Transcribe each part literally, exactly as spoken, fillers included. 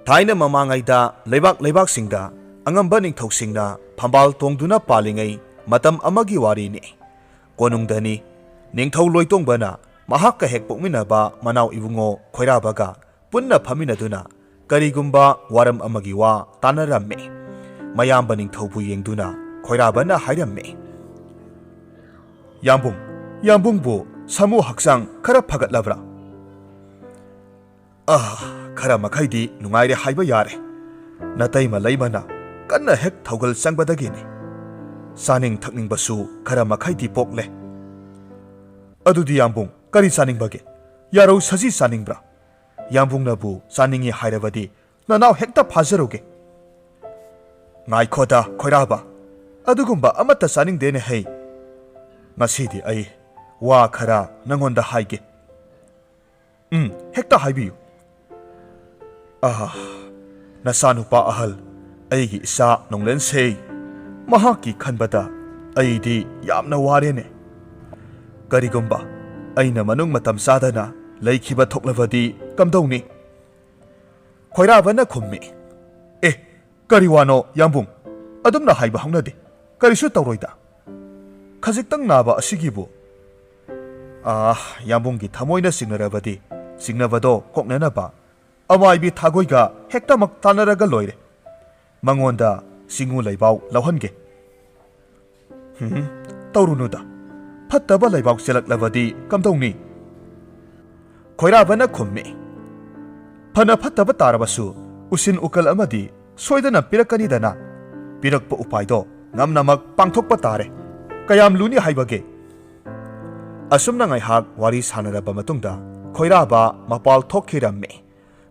ꯊꯥꯏꯅ ꯃꯃꯥꯡꯉꯩꯗ ꯂꯩꯕꯥꯛ ꯂꯩꯕꯥꯛꯁꯤꯡꯗ ꯑꯉꯝꯕ ꯅꯤꯡꯊꯧꯁꯤꯡꯅ ꯐꯝꯕꯥꯜ ꯇꯣꯡꯗꯨꯅ ꯄꯥꯜꯂꯤꯉꯩ ꯃꯇꯝ ꯑꯃꯒꯤ ꯋꯥꯔꯤꯅꯤ꯫ ꯀꯣꯅꯨꯡꯗꯅꯤ꯫ ꯅꯤꯡꯊꯧ ꯂꯣꯏꯇꯣꯡꯕꯅ ꯃꯍꯥꯛꯀ ꯍꯦꯛ ꯄꯣꯛꯃꯤꯟꯅꯕ ꯃꯅꯥꯎ ꯏꯕꯨꯡꯉꯣ ꯈꯣꯏꯔꯥꯕꯒ ꯄꯨꯟꯅ ꯐꯝꯃꯤꯟꯅꯗꯨꯅ ꯀꯔꯤꯒꯨꯝꯕ ꯋꯥꯔꯝ ꯑꯃꯒꯤ ꯋꯥ ꯇꯥꯟꯅꯔꯝꯃꯤ꯫ ꯃꯌꯥꯝꯕ ꯅꯤꯡꯊꯧꯕꯨ ꯌꯦꯡꯗꯨꯅ ꯈꯣꯏꯔꯥꯕꯅ ꯍꯥꯏꯔꯝꯃꯤ, "ꯌꯥꯝꯕꯨꯡ, ꯌꯥꯝꯕꯨꯡꯕꯨ ꯁꯥꯃꯨ ꯍꯛꯆꯥꯡ ꯈꯔ ꯐꯒꯠꯂꯕ꯭ꯔꯥ?" "ꯑꯥ, ꯈꯔ ꯃꯈꯩꯗꯤ ꯅꯨꯡꯉꯥꯏꯔꯦ ꯍꯥꯏꯕ ꯌꯥꯔꯦ꯫ ꯅꯇꯩꯃ ꯂꯩꯃꯅ ꯀꯟꯅ ꯍꯦꯛ ꯊꯧꯒꯜ ꯆꯪꯕꯗꯒꯤꯅꯤ꯫ ꯆꯥꯅꯤꯡ ꯊꯛꯅꯤꯡꯕꯁꯨ ꯈꯔ ꯃꯈꯩꯗꯤ ꯄꯣꯛꯂꯦ꯫ ꯑꯗꯨꯗꯤ ꯌꯥꯝꯕꯨꯡ, ꯀꯔꯤ ꯆꯥꯅꯤꯡꯕꯒꯦ? ꯌꯥꯔꯧ ꯁꯖꯤ ꯆꯥꯅꯤꯡꯕ꯭ꯔꯥ? ꯌꯥꯝꯕꯨꯡꯅꯕꯨ ꯆꯥꯅꯤꯡꯏ ꯍꯥꯏꯔꯕꯗꯤ ꯅꯅꯥꯎ ꯍꯦꯛꯇ ꯐꯥꯖꯔꯨꯒꯦ꯫" "ꯉꯥꯏꯈꯣꯗ ꯈꯣꯏꯔꯥꯕ, ꯑꯗꯨꯒꯨꯝꯕ ꯑꯃꯠꯇ ꯆꯥꯅꯤꯡꯗꯦꯅꯦ ꯍꯩ꯫ ꯉꯁꯤꯗꯤ ꯑꯩ ꯋꯥ ꯈꯔ ꯅꯪꯉꯣꯟꯗ ꯍꯥꯏꯒꯦ꯫" "ꯎꯝ, ꯍꯦꯛꯇ ꯍꯥꯏꯕꯤꯌꯨ꯫" "ꯑꯥ, ꯅꯆꯥꯅꯨꯄꯥ ꯑꯍꯜ, ꯑꯩꯒꯤ ꯏꯆꯥ ꯅꯣꯡꯂꯦꯟꯁꯦ, ꯃꯍꯥꯛꯀꯤ ꯈꯟꯕꯗ ꯑꯩꯗꯤ ꯌꯥꯝꯅ ꯋꯥꯔꯦꯅꯦ꯫ ꯀꯔꯤꯒꯨꯝꯕ ꯑꯩꯅ ꯃꯅꯨꯡ ꯃꯇꯝ ꯆꯥꯗꯅ ꯂꯩꯈꯤꯕ ꯊꯣꯛꯂꯕꯗꯤ ꯀꯝꯗꯧꯅꯤ?" ꯈꯣꯏꯔꯥꯕꯅ ꯈꯨꯝꯃꯤ, "ꯑꯦ, ꯀꯔꯤ ꯋꯥꯅꯣ ꯌꯥꯝꯕꯨꯡ? ꯑꯗꯨꯝꯅ ꯍꯥꯏꯕ ꯍꯧꯅꯗꯦ꯫ ꯀꯔꯤꯁꯨ ꯇꯧꯔꯣꯏꯗ꯫ ꯈꯖꯤꯛꯇꯪ ꯅꯥꯕ ꯑꯁꯤꯒꯤꯕꯨ꯫" "ꯑꯥ, ꯌꯥꯝꯕꯨꯡꯒꯤ ꯊꯃꯣꯏꯅ ꯆꯤꯡꯅꯔꯕꯗꯤ ꯆꯤꯡꯅꯕꯗꯣ ꯀꯣꯛꯅꯅꯕ ꯑꯃꯥꯏꯕꯤ ꯊꯥꯒꯣꯏꯒ ꯍꯦꯛꯇꯃꯛ ꯇꯥꯟꯅꯔꯒ ꯂꯣꯏꯔꯦ꯫ ꯃꯉꯣꯟꯗ ꯆꯤꯡꯉꯨ ꯂꯩꯕꯥꯎ ꯂꯧꯍꯟꯒꯦ꯫" "ꯍꯨꯝ, ꯇꯧꯔꯨꯅꯨꯗ꯫ ꯐꯠꯇꯕ ꯂꯩꯕꯥꯎ ꯆꯦꯜꯂꯛꯂꯕꯗꯤ ꯀꯝꯗꯧꯅꯤ?" ꯈꯣꯏꯔꯥꯕꯅ ꯈꯨꯝꯃꯤ, "ꯐꯅ ꯐꯠꯇꯕ ꯇꯥꯔꯕꯁꯨ ꯎꯁꯤꯟ ꯎꯀꯜ ꯑꯃꯗꯤ ꯁꯣꯏꯗꯅ ꯄꯤꯔꯛꯀꯅꯤꯗꯅ꯫ ꯄꯤꯔꯛꯄ ꯎꯄꯥꯏꯗꯣ ꯉꯝꯅꯃꯛ ꯄꯥꯡꯊꯣꯛꯄ ꯇꯥꯔꯦ꯫ ꯀꯌꯥꯝ ꯂꯨꯅꯤ ꯍꯥꯏꯕꯒꯦ?" ꯑꯁꯨꯝꯅ ꯉꯥꯏꯍꯥꯛ ꯋꯥꯔꯤ ꯁꯥꯟꯅꯔꯕ ꯃꯇꯨꯡꯗ ꯈꯣꯏꯔꯥꯕ ꯃꯄꯥꯜ ꯊꯣꯛꯈꯤꯔꯝꯃꯤ꯫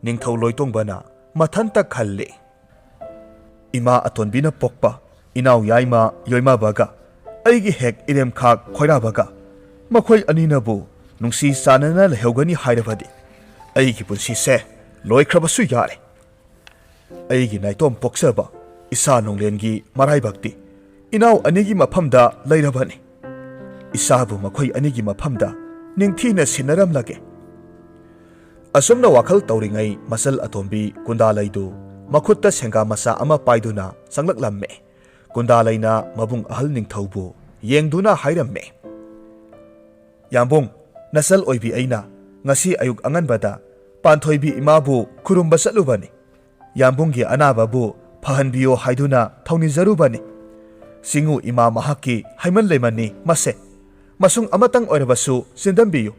ꯅꯤꯡꯊꯧ ꯂꯣꯏꯇꯣꯡꯕꯅ ꯃꯊꯟꯇ ꯈꯜꯂꯤ, "ꯏꯃꯥ ꯑꯇꯣꯟꯕꯤꯅ ꯄꯣꯛꯄ ꯏꯅꯥꯎ ꯌꯥꯏꯃ ꯌꯣꯏꯃꯕꯒ ꯑꯩꯒꯤ ꯍꯦꯛ ꯏꯔꯦꯝꯈꯥꯛ ꯈꯣꯏꯔꯥꯕꯒ, ꯃꯈꯣꯏ ꯑꯅꯤꯅꯕꯨ ꯅꯨꯡꯁꯤ ꯆꯥꯟꯅꯅ ꯂꯩꯍꯧꯒꯅꯤ ꯍꯥꯏꯔꯕꯗꯤ ꯑꯩꯒꯤ ꯄꯨꯟꯁꯤꯁꯦ ꯂꯣꯏꯈ꯭ꯔꯕꯁꯨ ꯌꯥꯔꯦ꯫ ꯑꯩꯒꯤ ꯅꯥꯏꯇꯣꯝ ꯄꯣꯛꯆꯕ ꯏꯆꯥ ꯅꯣꯡꯂꯦꯟꯒꯤ ꯃꯔꯥꯏꯕꯛꯇꯤ ꯏꯅꯥꯎ ꯑꯅꯤꯒꯤ ꯃꯐꯝꯗ ꯂꯩꯔꯕꯅꯤ꯫ ꯏꯆꯥꯕꯨ ꯃꯈꯣꯏ ꯑꯅꯤꯒꯤ ꯃꯐꯝꯗ ꯅꯤꯡꯊꯤꯅ ꯁꯤꯟꯅꯔꯝꯂꯒꯦ꯫" ꯑꯁꯨꯝꯅ ꯋꯥꯈꯜ ꯇꯧꯔꯤꯉꯩ ꯃꯆꯜ ꯑꯇꯣꯝꯕꯤ ꯀꯨꯟꯗꯥꯂꯩꯗꯨ ꯃꯈꯨꯠꯇ ꯁꯦꯡꯒꯥ ꯃꯆꯥ ꯑꯃ ꯄꯥꯏꯗꯨꯅ ꯆꯪꯂꯛꯂꯝꯃꯦ꯫ ꯀꯨꯟꯗꯥꯂꯩꯅ ꯃꯕꯨꯡ ꯑꯍꯜ ꯅꯤꯡꯊꯧꯕꯨ ꯌꯦꯡꯗꯨꯅ ꯍꯥꯏꯔꯝꯃꯦ, "ꯌꯥꯝꯕꯨꯡ, ꯅꯆꯜ ꯑꯣꯏꯕꯤ ꯑꯩꯅ ꯉꯁꯤ ꯑꯌꯨꯛ ꯑꯉꯟꯕꯗ ꯄꯥꯟꯊꯣꯏꯕꯤ ꯏꯃꯥꯕꯨ ꯈꯨꯔꯨꯝꯕ ꯆꯠꯂꯨꯕꯅꯤ꯫ ꯌꯥꯝꯕꯨꯡꯒꯤ ꯑꯅꯥꯕꯕꯨ ꯐꯍꯟꯕꯤꯌꯣ ꯍꯥꯏꯗꯨꯅ ꯊꯧꯅꯤꯖꯔꯨꯕꯅꯤ꯫ ꯆꯤꯡꯉꯨ ꯏꯃꯥ ꯃꯍꯥꯛꯀꯤ ꯍꯩꯃꯟ ꯂꯩꯃꯟꯅꯤ ꯃꯁꯦ꯫ ꯃꯁꯨꯡ ꯑꯃꯇꯪ ꯑꯣꯏꯔꯕꯁꯨ ꯆꯤꯟꯗꯝꯕꯤꯌꯨ꯫"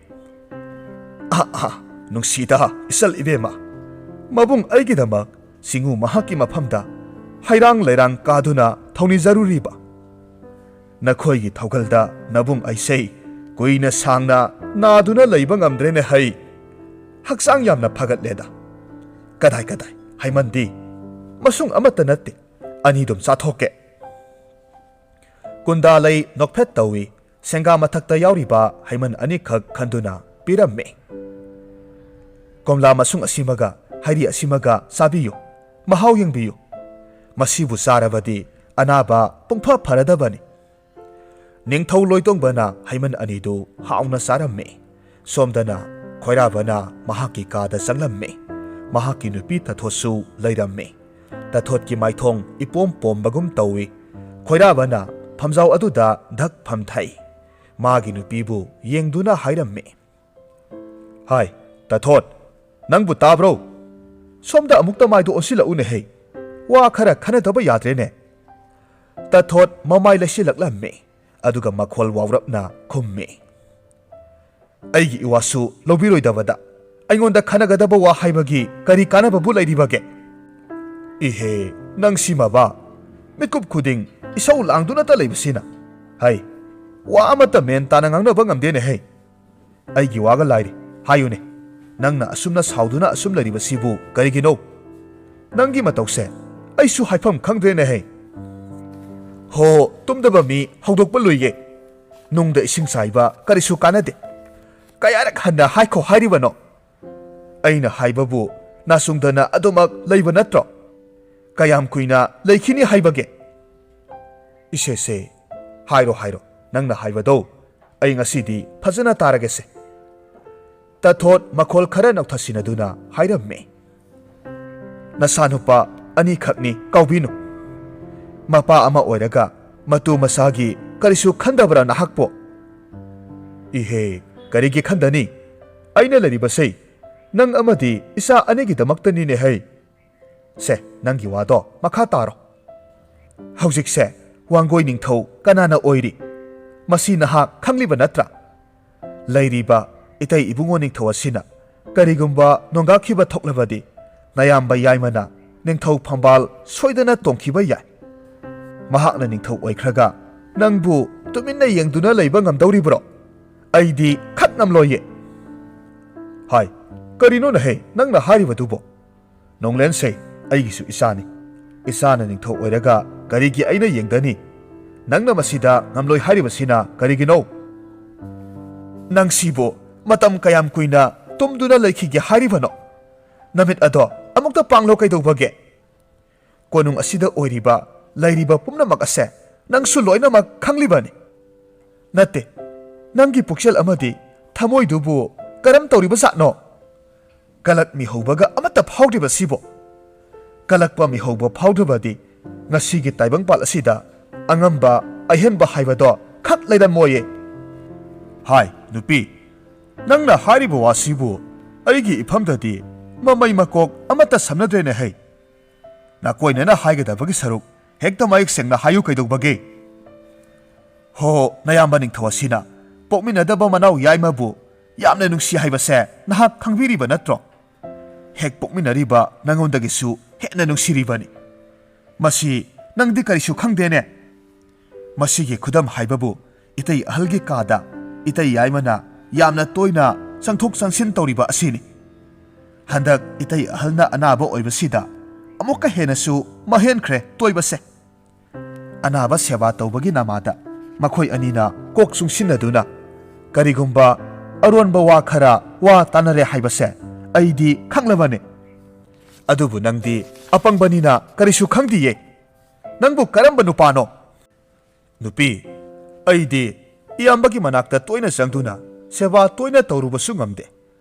"ꯑꯥ, ꯑꯥ, ꯅꯨꯡꯁꯤꯗ ꯏꯆꯜ ꯏꯕꯦꯝꯃ, ꯃꯕꯨꯡ ꯑꯩꯒꯤꯗꯃꯛ ꯆꯤꯡꯉꯨ ꯃꯍꯥꯛꯀꯤ ꯃꯐꯝꯗ ꯍꯩꯔꯥꯡ ꯂꯩꯔꯥꯡ ꯀꯥꯗꯨꯅ ꯊꯧꯅꯤꯖꯔꯨꯔꯤꯕ꯫ ꯅꯈꯣꯏꯒꯤ ꯊꯧꯒꯜꯗ ꯅꯕꯨꯡ ꯑꯩꯁꯦ ꯀꯨꯏꯅ ꯁꯥꯡꯅ ꯅꯥꯗꯨꯅ ꯂꯩꯕ ꯉꯝꯗ꯭ꯔꯦꯅꯦ ꯍꯩ꯫ ꯍꯛꯆꯥꯡ ꯌꯥꯝꯅ ꯐꯒꯠꯂꯦꯗ꯫ ꯀꯗꯥꯏ ꯀꯗꯥꯏ, ꯍꯩꯃꯟꯗꯤ ꯃꯁꯨꯡ ꯑꯃꯠꯇ ꯅꯠꯇꯦ, ꯑꯅꯤꯗꯨꯝ ꯆꯥꯊꯣꯛꯀꯦ꯫" ꯀꯨꯟꯗꯥꯂꯩ ꯅꯣꯛꯐꯦꯠ ꯇꯧꯏ꯫ ꯁꯦꯡꯒꯥ ꯃꯊꯛꯇ ꯌꯥꯎꯔꯤꯕ ꯍꯩꯃꯟ ꯑꯅꯤꯈꯛ ꯈꯟꯗꯨꯅ ꯄꯤꯔꯝꯃꯤ꯫ "ꯀꯣꯝꯂꯥ ꯃꯁꯨꯡ ꯑꯁꯤꯃꯒ ꯍꯩꯔꯤ ꯑꯁꯤꯃꯒ ꯆꯥꯕꯤꯌꯨ, ꯃꯍꯥꯎ ꯌꯦꯡꯕꯤꯌꯨ꯫ ꯃꯁꯤꯕꯨ ꯆꯥꯔꯕꯗꯤ ꯑꯅꯥꯕ ꯄꯨꯡꯐ ꯐꯔꯗꯕꯅꯤ꯫" ꯅꯤꯡꯊꯧ ꯂꯣꯏꯇꯣꯡꯕꯅ ꯍꯩꯃꯟ ꯑꯅꯤꯗꯨ ꯍꯥꯎꯅ ꯆꯥꯔꯝꯃꯤ꯫ ꯁꯣꯝꯗꯅ ꯈꯣꯏꯔꯥꯕꯅ ꯃꯍꯥꯛꯀꯤ ꯀꯥꯗ ꯆꯪꯂꯝꯃꯤ꯫ ꯃꯍꯥꯛꯀꯤ ꯅꯨꯄꯤ ꯇꯊꯣꯠꯁꯨ ꯂꯩꯔꯝꯃꯤ꯫ ꯇꯊꯣꯠꯀꯤ ꯃꯥꯏꯊꯣꯡ ꯏꯄꯣꯝ ꯄꯣꯝꯕꯒꯨꯝ ꯇꯧꯏ꯫ ꯈꯣꯏꯔꯥꯕꯅ ꯐꯝꯖꯥꯎ ꯑꯗꯨꯗ ꯙꯛ ꯐꯝꯊꯩ꯫ ꯃꯥꯒꯤ ꯅꯨꯄꯤꯕꯨ ꯌꯦꯡꯗꯨꯅ ꯍꯥꯏꯔꯝꯃꯤ, "ꯍꯥꯏ, ꯇꯊꯣꯠ, ꯅꯪꯕꯨ ꯇꯥꯕ꯭ꯔꯣ? ꯁꯣꯝꯗ ꯑꯃꯨꯛꯇ ꯃꯥꯏꯗꯨ ꯑꯣꯟꯁꯤꯜꯂꯛꯎꯅꯦꯍꯦ꯫ ꯋꯥ ꯈꯔ ꯈꯟꯅꯗꯕ ꯌꯥꯗ꯭ꯔꯦꯅꯦ꯫" ꯇꯊꯣꯠ ꯃꯃꯥꯏ ꯂꯩꯁꯤꯜꯂꯛꯂꯝꯃꯤ, ꯑꯗꯨꯒ ꯃꯈꯣꯜ ꯋꯥꯎꯔꯞꯅ ꯈꯨꯝꯃꯤ, "ꯑꯩꯒꯤ ꯏꯋꯥꯁꯨ ꯂꯧꯕꯤꯔꯣꯏꯗꯕꯗ ꯑꯩꯉꯣꯟꯗ ꯈꯟꯅꯒꯗꯕ ꯋꯥ ꯍꯥꯏꯕꯒꯤ ꯀꯔꯤ ꯀꯥꯟꯅꯕꯕꯨ ꯂꯩꯔꯤꯕꯒꯦ? ꯏꯍꯦ, ꯅꯪꯁꯤ ꯃꯕꯥ, ꯃꯤꯀꯨꯞ ꯈꯨꯗꯤꯡ ꯏꯁꯧ ꯂꯥꯡꯗꯨꯅꯇ ꯂꯩꯕꯁꯤꯅ꯫ ꯍꯩ, ꯋꯥ ꯑꯃꯠꯇ ꯃꯦꯟ ꯇꯥꯅ ꯉꯥꯡꯅꯕ ꯉꯝꯗꯦꯅꯦ ꯍꯩ꯫ ꯑꯩꯒꯤ ꯋꯥꯒ ꯂꯥꯏꯔꯤ, ꯍꯥꯏꯌꯨꯅꯦ, ꯅꯪꯅ ꯑꯁꯨꯝꯅ ꯁꯥꯎꯗꯨꯅ ꯑꯁꯨꯝ ꯂꯩꯔꯤꯕꯁꯤꯕꯨ ꯀꯔꯤꯒꯤꯅꯣ? ꯅꯪꯒꯤ ꯃꯇꯧꯁꯦ ꯑꯩꯁꯨ ꯍꯥꯏꯐꯝ ꯈꯪꯗ꯭ꯔꯦꯅꯦ ꯍꯩ꯫ ꯍꯣ, ꯇꯨꯝꯗꯕ ꯃꯤ ꯍꯧꯗꯣꯛꯄ ꯂꯨꯏꯌꯦ꯫ ꯅꯨꯡꯗ ꯏꯁꯤꯡ ꯆꯥꯏꯕ ꯀꯔꯤꯁꯨ ꯀꯥꯟꯅꯗꯦ꯫ ꯀꯌꯥꯔꯛ ꯍꯟꯅ ꯍꯥꯏꯈꯣ ꯍꯥꯏꯔꯤꯕꯅꯣ? ꯑꯩꯅ ꯍꯥꯏꯕꯕꯨ ꯅꯥꯆꯨꯡꯗꯅ ꯑꯗꯨꯃꯛ ꯂꯩꯕ ꯅꯠꯇ꯭ꯔꯣ? ꯀꯌꯥꯝ ꯀꯨꯏꯅ ꯂꯩꯈꯤꯅꯤ ꯍꯥꯏꯕꯒꯦ?" "ꯏꯁꯦꯁꯦ, ꯍꯥꯏꯔꯣ, ꯍꯥꯏꯔꯣ, ꯅꯪꯅ ꯍꯥꯏꯕꯗꯣ꯫ ꯑꯩ ꯉꯁꯤꯗꯤ ꯐꯖꯅ ꯇꯥꯔꯒꯦꯁꯦ꯫" ꯇꯥꯊꯣꯠ ꯃꯈꯣꯜ ꯈꯔ ꯅꯧꯊꯁꯤꯟꯅꯗꯨꯅ ꯍꯥꯏꯔꯝꯃꯤ꯫ "ꯅꯁꯥꯅꯨꯄꯥ ꯑꯅꯤꯈꯛꯅꯤ, ꯀꯥꯎꯕꯤꯅꯨ꯫ ꯃꯄꯥ ꯑꯃ ꯑꯣꯏꯔꯒ ꯃꯇꯨ ꯃꯆꯥꯒꯤ ꯀꯔꯤꯁꯨ ꯈꯟꯗꯕ꯭ꯔꯥ ꯅꯍꯥꯛꯄꯨ?" "ꯏꯍꯦ, ꯀꯔꯤꯒꯤ ꯈꯟꯗꯅꯤ? ꯑꯩꯅ ꯂꯩꯔꯤꯕꯁꯦ ꯅꯪ ꯑꯃꯗꯤ ꯏꯆꯥ ꯑꯅꯤꯒꯤꯗꯃꯛꯇꯅꯤꯅꯦ ꯍꯩ꯫ ꯁꯦ, ꯅꯪꯒꯤ ꯋꯥꯗꯣ ꯃꯈꯥ ꯇꯥꯔꯣ꯫ ꯍꯧꯖꯤꯛꯁꯦ ꯋꯥꯡꯒꯣꯏ ꯅꯤꯡꯊꯧ ꯀꯅꯥꯅ ꯑꯣꯏꯔꯤ? ꯃꯁꯤ ꯅꯍꯥꯛ ꯈꯪꯂꯤꯕ ꯅꯠꯇ꯭ꯔꯥ? ꯂꯩꯔꯤꯕ ꯏꯇꯩ ꯏꯕꯨꯡꯉꯣ ꯅꯤꯡꯊꯧ ꯑꯁꯤꯅ ꯀꯔꯤꯒꯨꯝꯕ ꯅꯣꯡꯒꯥꯈꯤꯕ ꯊꯣꯛꯂꯕꯗꯤ, ꯅꯌꯥꯝꯕ ꯌꯥꯏꯃꯅ ꯅꯤꯡꯊꯧ ꯐꯝꯕꯥꯜ ꯁꯣꯏꯗꯅ ꯇꯣꯡꯈꯤꯕ ꯌꯥꯏ꯫ ꯃꯍꯥꯛꯅ ꯅꯤꯡꯊꯧ ꯑꯣꯏꯈ꯭ꯔꯒ ꯅꯪꯕꯨ ꯇꯨꯃꯤꯟꯅ ꯌꯦꯡꯗꯨꯅ ꯂꯩꯕ ꯉꯝꯗꯧꯔꯤꯕ꯭ꯔꯣ? ꯑꯩꯗꯤ ꯈꯠ ꯉꯝꯂꯣꯏꯌꯦ꯫" "ꯍꯥꯏ, ꯀꯔꯤꯅꯣꯅꯍꯦ ꯅꯪꯅ ꯍꯥꯏꯔꯤꯕꯗꯨꯕꯣ? ꯅꯣꯡꯂꯦꯟꯁꯦ ꯑꯩꯒꯤꯁꯨ ꯏꯆꯥꯅꯤ꯫ ꯏꯆꯥꯅ ꯅꯤꯡꯊꯧ ꯑꯣꯏꯔꯒ ꯀꯔꯤꯒꯤ ꯑꯩꯅ ꯌꯦꯡꯗꯅꯤ? ꯅꯪꯅ ꯃꯁꯤꯗ ꯉꯝꯂꯣꯏ ꯍꯥꯏꯔꯤꯕꯁꯤꯅ ꯀꯔꯤꯒꯤꯅꯣ?" "ꯅꯪꯁꯤꯕꯨ ꯃꯇꯝ ꯀꯌꯥꯝ ꯀꯨꯏꯅ ꯇꯨꯝꯗꯨꯅ ꯂꯩꯈꯤꯒꯦ ꯍꯥꯏꯔꯤꯕꯅꯣ? ꯅꯃꯤꯠ ꯑꯗꯣ ꯑꯃꯨꯛꯇ ꯄꯥꯡꯂꯣ ꯀꯩꯗꯧꯕꯒꯦ? ꯀꯣꯅꯨꯡ ꯑꯁꯤꯗ ꯑꯣꯏꯔꯤꯕ, ꯂꯩꯔꯤꯕ ꯄꯨꯝꯅꯃꯛ ꯑꯁꯦ ꯅꯪꯁꯨ ꯂꯣꯏꯅꯃꯛ ꯈꯪꯂꯤꯕꯅꯤ꯫" "ꯅꯠꯇꯦ, ꯅꯪꯒꯤ ꯄꯨꯛꯆꯦꯜ ꯑꯃꯗꯤ ꯊꯃꯣꯏꯗꯨꯕꯨ ꯀꯔꯝ ꯇꯧꯔꯤꯕꯖꯥꯠꯅꯣ? ꯀꯂꯛ ꯃꯤꯍꯧꯕꯒ ꯑꯃꯠꯇ ꯐꯥꯎꯗ꯭ꯔꯤꯕꯁꯤꯕꯣ? ꯀꯂꯛꯄ ꯃꯤꯍꯧꯕ ꯐꯥꯎꯗ꯭ꯔꯕꯗꯤ ꯉꯁꯤꯒꯤ ꯇꯥꯏꯕꯪꯄꯥꯜ ꯑꯁꯤꯗ ꯑꯉꯝꯕ ꯑꯍꯦꯟꯕ ꯍꯥꯏꯕꯗꯣ ꯈꯛ ꯂꯩꯔꯝꯃꯣꯏꯌꯦ꯫" "ꯍꯥꯏ, ꯅꯨꯄꯤ, ꯅꯪꯅ ꯍꯥꯏꯔꯤꯕ ꯋꯥꯁꯤꯕꯨ ꯑꯩꯒꯤ ꯏꯐꯝꯗꯗꯤ ꯃꯃꯩ ꯃꯀꯣꯛ ꯑꯃꯠꯇ ꯁꯝꯅꯗ꯭ꯔꯦꯅꯦ ꯍꯩ꯫ ꯅꯥꯀꯣꯏꯅꯅ ꯍꯥꯏꯒꯗꯕꯒꯤ ꯁꯔꯨꯛ ꯍꯦꯛꯇ ꯃꯌꯦꯛ ꯁꯦꯡꯅ ꯍꯥꯏꯌꯨ ꯀꯩꯗꯧꯕꯒꯦ?" "ꯍꯣ, ꯅꯌꯥꯝꯕ ꯅꯤꯡꯊꯧ ꯑꯁꯤꯅ ꯄꯣꯛꯃꯤꯟꯅꯗꯕ ꯃꯅꯥꯎ ꯌꯥꯏꯃꯕꯨ ꯌꯥꯝꯅ ꯅꯨꯡꯁꯤ ꯍꯥꯏꯕꯁꯦ ꯅꯍꯥꯛ ꯈꯪꯕꯤꯔꯤꯕ ꯅꯠꯇ꯭ꯔꯣ? ꯍꯦꯛ ꯄꯣꯛꯃꯤꯟꯅꯔꯤꯕ ꯅꯉꯣꯟꯗꯒꯤꯁꯨ ꯍꯦꯟꯅ ꯅꯨꯡꯁꯤꯔꯤꯕꯅꯤ꯫ ꯃꯁꯤ ꯅꯪꯗꯤ ꯀꯔꯤꯁꯨ ꯈꯪꯗꯦꯅꯦ꯫" ꯃꯁꯤꯒꯤ ꯈꯨꯗꯝ ꯍꯥꯏꯕꯕꯨ ꯏꯇꯩ ꯑꯍꯜꯒꯤ ꯀꯥꯗ ꯏꯇꯩ ꯌꯥꯏꯃꯅ ꯌꯥꯝꯅ ꯇꯣꯏꯅ ꯆꯪꯊꯣꯛ ꯆꯪꯁꯤꯟ ꯇꯧꯔꯤꯕ ꯑꯁꯤꯅꯤ꯫ ꯍꯟꯗꯛ ꯏꯇꯩ ꯑꯍꯜꯅ ꯑꯅꯥꯕ ꯑꯣꯏꯕꯁꯤꯗ ꯑꯃꯨꯛꯀ ꯍꯦꯟꯅꯁꯨ ꯃꯍꯦꯟꯈ꯭ꯔꯦ ꯇꯣꯏꯕꯁꯦ꯫ ꯑꯅꯥꯕ ꯁꯦꯕꯥ ꯇꯧꯕꯒꯤ ꯅꯃꯥꯗ ꯃꯈꯣꯏ ꯑꯅꯤꯅ ꯀꯣꯛ ꯆꯨꯡꯁꯤꯟꯅꯗꯨꯅ ꯀꯔꯤꯒꯨꯝꯕ ꯑꯔꯣꯟꯕ ꯋꯥ ꯈꯔ ꯋꯥ ꯇꯥꯅꯔꯦ ꯍꯥꯏꯕꯁꯦ ꯑꯩꯗꯤ ꯈꯪꯂꯕꯅꯤ꯫ ꯑꯗꯨꯕꯨ ꯅꯪꯗꯤ ꯑꯄꯪꯕꯅꯤꯅ ꯀꯔꯤꯁꯨ ꯈꯪꯗꯤꯌꯦ꯫ ꯅꯪꯕꯨ ꯀꯔꯝꯕ ꯅꯨꯄꯥꯅꯣ? ꯅꯨꯄꯤ, ꯑꯩꯗꯤ ꯏꯌꯥꯝꯕꯒꯤ ꯃꯅꯥꯛꯇ ꯇꯣꯏꯅ ꯆꯪꯗꯨꯅ ꯁꯦꯕꯥ ꯇꯣꯏꯅ ꯇꯧꯔꯨꯕꯁꯨ ꯉꯝꯗꯦ꯫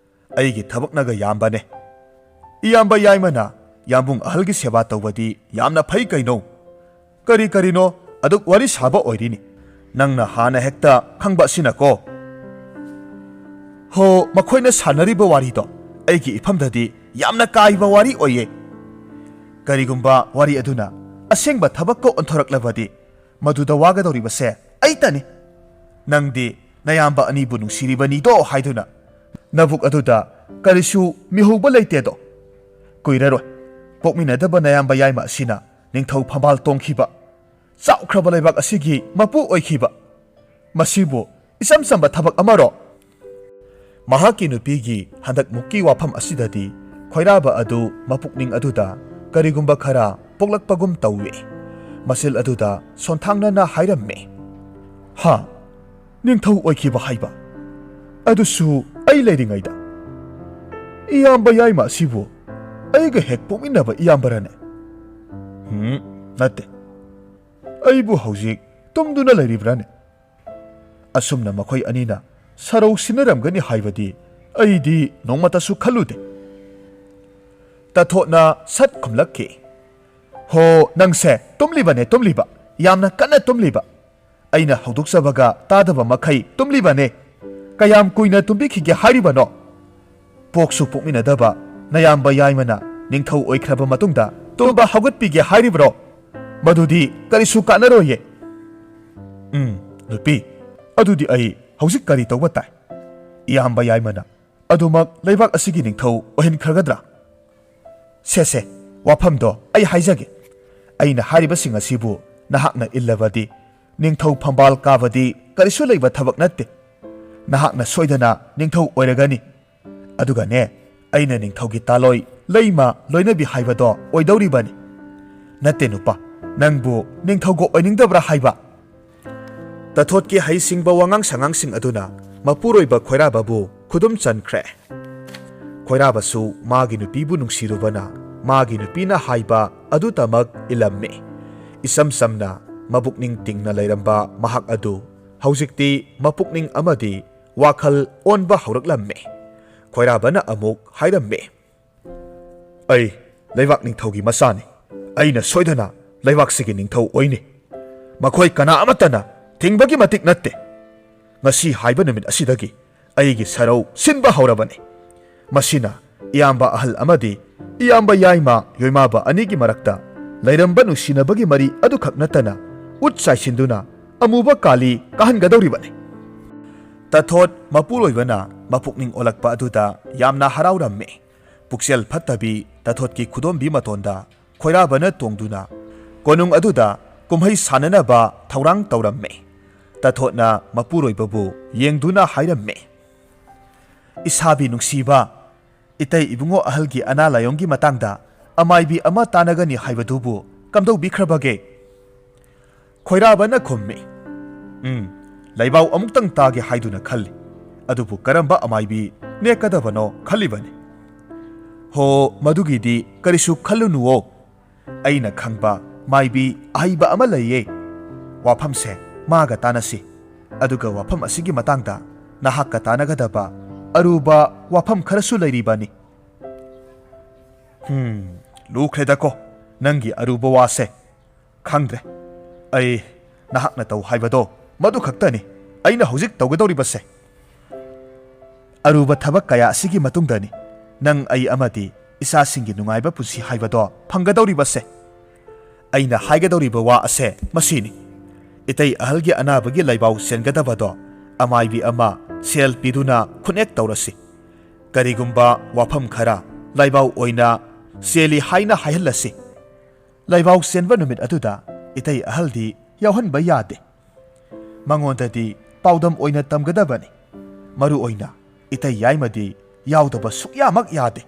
ꯑꯩꯒꯤ ꯊꯕꯛꯅꯒ ꯌꯥꯝꯕꯅꯦ꯫ ꯏꯌꯥꯝꯕ ꯌꯥꯏꯃꯅ ꯌꯥꯝꯕꯨꯡ ꯑꯍꯜꯒꯤ ꯁꯦꯕꯥ ꯇꯧꯕꯗꯤ ꯌꯥꯝꯅ ꯐꯩ ꯀꯩꯅꯣ꯫ ꯀꯔꯤ ꯀꯔꯤꯅꯣ ꯑꯗꯨꯛ ꯋꯥꯔꯤ ꯁꯥꯕ ꯑꯣꯏꯔꯤꯅꯤ꯫ ꯅꯪꯅ ꯍꯥꯟꯅ ꯍꯦꯛꯇ ꯈꯪꯕ ꯑꯁꯤꯅꯀꯣ꯫ ꯍꯣ, ꯃꯈꯣꯏꯅ ꯁꯥꯟꯅꯔꯤꯕ ꯋꯥꯔꯤꯗꯣ ꯑꯩꯒꯤ ꯏꯐꯝꯗꯗꯤ ꯌꯥꯝꯅ ꯀꯥꯏꯕ ꯋꯥꯔꯤ ꯑꯣꯏꯌꯦ꯫ ꯀꯔꯤꯒꯨꯝꯕ ꯋꯥꯔꯤ ꯑꯗꯨꯅ ꯑꯁꯦꯡꯕ ꯊꯕꯛꯀ ꯑꯣꯟꯊꯣꯔꯛꯂꯕꯗꯤ ꯃꯗꯨꯗ ꯋꯥꯒꯗꯧꯔꯤꯕꯁꯦ ꯑꯩꯇꯅꯤ꯫ ꯅꯪꯗꯤ ꯅꯌꯥꯝꯕ ꯑꯅꯤꯕꯨ ꯅꯨꯡꯁꯤꯔꯤꯕꯅꯤꯗꯣ ꯍꯥꯏꯗꯨꯅ ꯅꯕꯨꯛ ꯑꯗꯨꯗ ꯀꯔꯤꯁꯨ ꯃꯤꯍꯧꯕ ꯂꯩꯇꯦꯗꯣ꯫ ꯀꯨꯏꯔꯔꯣꯏ ꯄꯣꯛꯃꯤꯟꯅꯗꯕ ꯅꯌꯥꯝꯕ ꯌꯥꯏꯃ ꯑꯁꯤꯅ ꯅꯤꯡꯊꯧ ꯐꯝꯕꯥꯜ ꯇꯣꯡꯈꯤꯕ, ꯆꯥꯎꯈ꯭ꯔꯕ ꯂꯩꯕꯥꯛ ꯑꯁꯤꯒꯤ ꯃꯄꯨ ꯑꯣꯏꯈꯤꯕ꯫ ꯃꯁꯤꯕꯨ ꯏꯆꯝ ꯆꯝꯕ ꯊꯕꯛ ꯑꯃꯔꯣ? ꯃꯍꯥꯛꯀꯤ ꯅꯨꯄꯤꯒꯤ ꯍꯟꯗꯛꯃꯨꯛꯀꯤ ꯋꯥꯐꯝ ꯑꯁꯤꯗꯗꯤ ꯈꯣꯏꯔꯥꯕ ꯑꯗꯨ ꯃꯄꯨꯛꯅꯤꯡ ꯑꯗꯨꯗ ꯀꯔꯤꯒꯨꯝꯕ ꯈꯔ ꯄꯣꯛꯂꯛꯄꯒꯨꯝ ꯇꯧꯏ꯫ ꯃꯁꯤꯜ ꯑꯗꯨꯗ ꯁꯣꯟꯊꯥꯡꯅꯅ ꯍꯥꯏꯔꯝꯃꯤ, "ꯍꯥ? ꯅꯤꯡꯊꯧ ꯑꯣꯏꯈꯤꯕ ꯍꯥꯏꯕ? ꯑꯗꯨꯁꯨ ꯑꯩ ꯂꯩꯔꯤꯉꯩꯗ? ꯏꯌꯥꯝꯕ ꯌꯥꯏꯃ ꯑꯁꯤꯕꯨ ꯑꯩꯒ ꯍꯦꯛ ꯄꯣꯛꯃꯤꯟꯅꯕ ꯏꯌꯥꯝꯕꯔꯅꯦ? ꯍꯨꯝ, ꯅꯠꯇꯦ꯫ ꯑꯩꯕꯨ ꯍꯧꯖꯤꯛ ꯇꯨꯝꯗꯨꯅ ꯂꯩꯔꯤꯕ꯭ꯔꯥꯅꯦ?" ꯑꯁꯨꯝꯅ ꯃꯈꯣꯏ ꯑꯅꯤꯅ ꯁꯔꯧ ꯁꯤꯟꯅꯔꯝꯒꯅꯤ ꯍꯥꯏꯕꯗꯤ ꯑꯩꯗꯤ ꯅꯣꯡꯃꯇꯁꯨ ꯈꯜꯂꯨꯗꯦ꯫ ꯇꯥꯊꯣꯠꯅ ꯁꯠ ꯈꯨꯝꯂꯛꯈꯤ, "ꯍꯣ, ꯅꯪꯁꯦ ꯇꯨꯝꯂꯤꯕꯅꯦ, ꯇꯨꯝꯂꯤꯕ, ꯌꯥꯝꯅ ꯀꯟꯅ ꯇꯨꯝꯂꯤꯕ꯫ ꯑꯩꯅ ꯍꯧꯗꯣꯛꯆꯕꯒ ꯇꯥꯗꯕ ꯃꯈꯩ ꯇꯨꯝꯂꯤꯕꯅꯦ꯫ ꯀꯌꯥꯝ ꯀꯨꯏꯅ ꯇꯨꯝꯕꯤꯈꯤꯒꯦ ꯍꯥꯏꯔꯤꯕꯅꯣ? ꯄꯣꯛꯁꯨ ꯄꯣꯛꯃꯤꯟꯅꯗꯕ ꯅꯌꯥꯝꯕ ꯌꯥꯏꯃꯅ ꯅꯤꯡꯊꯧ ꯑꯣꯏꯈ꯭ꯔꯕ ꯃꯇꯨꯡꯗ ꯇꯨꯝꯕ ꯍꯧꯒꯠꯄꯤꯒꯦ ꯍꯥꯏꯔꯤꯕ꯭ꯔꯣ? ꯃꯗꯨꯗꯤ ꯀꯔꯤꯁꯨ ꯀꯥꯟꯅꯔꯣꯏꯌꯦ꯫" "ꯎꯝ, ꯅꯨꯄꯤ, ꯑꯗꯨꯗꯤ ꯑꯩ ꯍꯧꯖꯤꯛ ꯀꯔꯤ ꯇꯧꯕ ꯇꯥꯏ? ꯏꯌꯥꯝꯕ ꯌꯥꯏꯃꯅ ꯑꯗꯨꯃꯛ ꯂꯩꯕꯥꯛ ꯑꯁꯤꯒꯤ ꯅꯤꯡꯊꯧ ꯑꯣꯏꯍꯟꯈ꯭ꯔꯒꯗ꯭ꯔꯥ? ꯁꯦ, ꯁꯦ, ꯋꯥꯐꯝꯗꯣ ꯑꯩ ꯍꯥꯏꯖꯒꯦ꯫ ꯑꯩꯅ ꯍꯥꯏꯔꯤꯕꯁꯤꯡ ꯑꯁꯤꯕꯨ ꯅꯍꯥꯛꯅ ꯏꯜꯂꯕꯗꯤ ꯅꯤꯡꯊꯧ ꯐꯝꯕꯥꯜ ꯀꯥꯕꯗꯤ ꯀꯔꯤꯁꯨ ꯂꯩꯕ ꯊꯕꯛ ꯅꯠꯇꯦ꯫ ꯅꯍꯥꯛꯅ ꯁꯣꯏꯗꯅ ꯅꯤꯡꯊꯧ ꯑꯣꯏꯔꯒꯅꯤ꯫ ꯑꯗꯨꯒꯅꯦ, ꯑꯩꯅ ꯅꯤꯡꯊꯧꯒꯤ ꯇꯥꯂꯣꯏ ꯂꯩꯃ ꯂꯣꯏꯅꯕꯤ ꯍꯥꯏꯕꯗꯣ ꯑꯣꯏꯗꯧꯔꯤꯕꯅꯤ꯫" "ꯅꯠꯇꯦ ꯅꯨꯄꯥ, ꯅꯪꯕꯨ ꯅꯤꯡꯊꯧꯒ ꯑꯣꯏꯅꯤꯡꯗꯕ꯭ꯔꯥ ꯍꯥꯏꯕ?" ꯇꯥꯊꯣꯠꯀꯤ ꯍꯩꯁꯤꯡꯕ ꯋꯥꯉꯥꯡ ꯁꯉꯥꯡꯁꯤꯡ ꯑꯗꯨꯅ ꯃꯄꯨꯔꯣꯏꯕ ꯈꯣꯏꯔꯥꯕꯕꯨ ꯈꯨꯗꯨꯝ ꯆꯟꯈ꯭ꯔꯦ꯫ ꯈꯣꯏꯔꯥꯕꯁꯨ ꯃꯥꯒꯤ ꯅꯨꯄꯤꯕꯨ ꯅꯨꯡꯁꯤꯔꯨꯕꯅ ꯃꯥꯒꯤ ꯅꯨꯄꯤꯅ ꯍꯥꯏꯕ ꯑꯗꯨꯇꯃꯛ ꯏꯜꯂꯝꯃꯤ꯫ ꯏꯆꯝ ꯆꯝꯅ ꯃꯕꯨꯛꯅꯤꯡ ꯇꯤꯡꯅ ꯂꯩꯔꯝꯕ ꯃꯍꯥꯛ ꯑꯗꯨ ꯍꯧꯖꯤꯛꯇꯤ ꯃꯄꯨꯛꯅꯤꯡ ꯑꯃꯗꯤ ꯋꯥꯈꯜ ꯑꯣꯟꯕ ꯍꯧꯔꯛꯂꯝꯃꯤ꯫ ꯈꯣꯏꯔꯥꯕꯅ ꯑꯃꯨꯛ ꯍꯥꯏꯔꯝꯃꯤ, "ꯑꯩ ꯂꯩꯕꯥꯛ ꯅꯤꯡꯊꯧꯒꯤ ꯃꯆꯥꯅꯤ꯫ ꯑꯩꯅ ꯁꯣꯏꯗꯅ ꯂꯩꯕꯥꯛꯁꯤꯒꯤ ꯅꯤꯡꯊꯧ ꯑꯣꯏꯅꯤ꯫ ꯃꯈꯣꯏ ꯀꯅꯥ ꯑꯃꯠꯇꯅ ꯊꯤꯡꯕꯒꯤ ꯃꯇꯤꯛ ꯅꯠꯇꯦ꯫ ꯉꯁꯤ ꯍꯥꯏꯕ ꯅꯨꯃꯤꯠ ꯑꯁꯤꯗꯒꯤ ꯑꯩꯒꯤ ꯁꯔꯧ ꯁꯤꯟꯕ ꯍꯧꯔꯕꯅꯤ꯫ ꯃꯁꯤꯅ ꯏꯌꯥꯝꯕ ꯑꯍꯜ ꯑꯃꯗꯤ ꯏꯌꯥꯝꯕ ꯌꯥꯏꯃ ꯌꯣꯏꯃꯥꯕ ꯑꯅꯤꯒꯤ ꯃꯔꯛꯇ ꯂꯩꯔꯝꯕ ꯅꯨꯡꯁꯤꯅꯕꯒꯤ ꯃꯔꯤ ꯑꯗꯨꯈꯛ ꯅꯠꯇꯅ ꯎꯠ ꯆꯥꯏꯁꯤꯟꯗꯨꯅ ꯑꯃꯨꯕ ꯀꯥꯂꯤ ꯀꯥꯍꯟꯒꯗꯧꯔꯤꯕꯅꯤ꯫" ꯇꯊꯣꯠ ꯃꯄꯨꯔꯣꯏꯕꯅ ꯃꯄꯨꯛꯅꯤꯡ ꯑꯣꯜꯂꯛꯄ ꯑꯗꯨꯗ ꯌꯥꯝꯅ ꯍꯔꯥꯎꯔꯝꯃꯤ꯫ ꯄꯨꯛꯆꯦꯜ ꯐꯠꯇꯕꯤ ꯇꯊꯣꯠꯀꯤ ꯈꯨꯗꯣꯝꯕꯤ ꯃꯇꯣꯟꯗ ꯈꯣꯏꯔꯥꯕꯅ ꯇꯣꯡꯗꯨꯅ ꯀꯣꯅꯨꯡ ꯑꯗꯨꯗ ꯀꯨꯝꯍꯩ ꯁꯥꯟꯅꯅꯕ ꯊꯧꯔꯥꯡ ꯇꯧꯔꯝꯃꯤ꯫ ꯇꯊꯣꯠꯅ ꯃꯄꯨꯔꯣꯏꯕꯕꯨ ꯌꯦꯡꯗꯨꯅ ꯍꯥꯏꯔꯝꯃꯤ, "ꯏꯁꯥꯕꯤ ꯅꯨꯡꯁꯤꯕ, ꯏꯇꯩ ꯏꯕꯨꯡꯉꯣ ꯑꯍꯜꯒꯤ ꯑꯅꯥ ꯂꯥꯏꯌꯣꯡꯒꯤ ꯃꯇꯥꯡꯗ ꯑꯃꯥꯏꯕꯤ ꯑꯃ ꯇꯥꯟꯅꯒꯅꯤ ꯍꯥꯏꯕꯗꯨꯕꯨ ꯀꯝꯗꯧꯕꯤꯈ꯭ꯔꯕꯒꯦ?" ꯈꯣꯏꯔꯥꯕꯅ ꯈꯨꯝꯃꯤ, "ꯎꯝ, ꯂꯩꯕꯥꯎ ꯑꯃꯨꯛꯇꯪ ꯇꯥꯒꯦ ꯍꯥꯏꯗꯨꯅ ꯈꯜꯂꯤ꯫ ꯑꯗꯨꯕꯨ ꯀꯔꯝꯕ ꯑꯃꯥꯏꯕꯤ ꯅꯦꯛꯀꯗꯕꯅꯣ ꯈꯜꯂꯤꯕꯅꯤ꯫" "ꯍꯣ, ꯃꯗꯨꯒꯤꯗꯤ ꯀꯔꯤꯁꯨ ꯈꯜꯂꯨꯅꯨꯋꯣ꯫ ꯑꯩꯅ ꯈꯪꯕ ꯃꯥꯏꯕꯤ ꯑꯍꯩꯕ ꯑꯃ ꯂꯩꯌꯦ꯫ ꯋꯥꯐꯝꯁꯦ ꯃꯥꯒ ꯇꯥꯟꯅꯁꯤ꯫ ꯑꯗꯨꯒ ꯋꯥꯐꯝ ꯑꯁꯤꯒꯤ ꯃꯇꯥꯡꯗ ꯅꯍꯥꯛꯀ ꯇꯥꯟꯅꯒꯗꯕ ꯑꯔꯨꯕ ꯋꯥꯐꯝ ꯈꯔꯁꯨ ꯂꯩꯔꯤꯕꯅꯤ꯫" "ꯍꯝ, ꯂꯨꯈ꯭ꯔꯦꯗꯀꯣ ꯅꯪꯒꯤ ꯑꯔꯨꯕ ꯋꯥꯁꯦ꯫ ꯈꯪꯗ꯭ꯔꯦ꯫ ꯑꯩ ꯅꯍꯥꯛꯅ ꯇꯧ ꯍꯥꯏꯕꯗꯣ ꯃꯗꯨ ꯈꯛꯇꯅꯤ ꯑꯩꯅ ꯍꯧꯖꯤꯛ ꯇꯧꯒꯗꯧꯔꯤꯕꯁꯦ꯫" "ꯑꯔꯨꯕ ꯊꯕꯛ ꯀꯌꯥ ꯑꯁꯤꯒꯤ ꯃꯇꯨꯡꯗꯅꯤ ꯅꯪ, ꯑꯩ ꯑꯃꯗꯤ ꯏꯆꯥꯁꯤꯡꯒꯤ ꯅꯨꯡꯉꯥꯏꯕ ꯄꯨꯟꯁꯤ ꯍꯥꯏꯕꯗꯣ ꯐꯪꯒꯗꯧꯔꯤꯕꯁꯦ꯫ ꯑꯩꯅ ꯍꯥꯏꯒꯗꯧꯔꯤꯕ ꯋꯥ ꯑꯁꯦ ꯃꯁꯤꯅꯤ꯫ ꯏꯇꯩ ꯑꯍꯜꯒꯤ ꯑꯅꯥꯕꯒꯤ ꯂꯩꯕꯥꯎ ꯆꯦꯟꯒꯗꯕꯗꯣ ꯑꯃꯥꯏꯕꯤ ꯑꯃ ꯁꯦꯜ ꯄꯤꯗꯨꯅ ꯈꯨꯠꯅꯦꯛ ꯇꯧꯔꯁꯤ꯫ ꯀꯔꯤꯒꯨꯝꯕ ꯋꯥꯐꯝ ꯈꯔ ꯂꯩꯕꯥꯎ ꯑꯣꯏꯅ ꯆꯦꯜꯂꯤ ꯍꯥꯏꯅ ꯍꯥꯏꯍꯜꯂꯁꯤ꯫ ꯂꯩꯕꯥꯎ ꯆꯦꯟꯕ ꯅꯨꯃꯤꯠ ꯑꯗꯨꯗ ꯏꯇꯩ ꯑꯍꯜꯗꯤ ꯌꯥꯎꯍꯟꯕ ꯌꯥꯗꯦ꯫ ꯃꯉꯣꯟꯗꯗꯤ ꯄꯥꯎꯗꯝ ꯑꯣꯏꯅ ꯇꯝꯒꯗꯕꯅꯤ꯫ ꯃꯔꯨ ꯑꯣꯏꯅ ꯏꯇꯩ ꯌꯥꯏꯃꯗꯤ ꯌꯥꯎꯗꯕ ꯁꯨꯛꯌꯥꯃꯛ ꯌꯥꯗꯦ꯫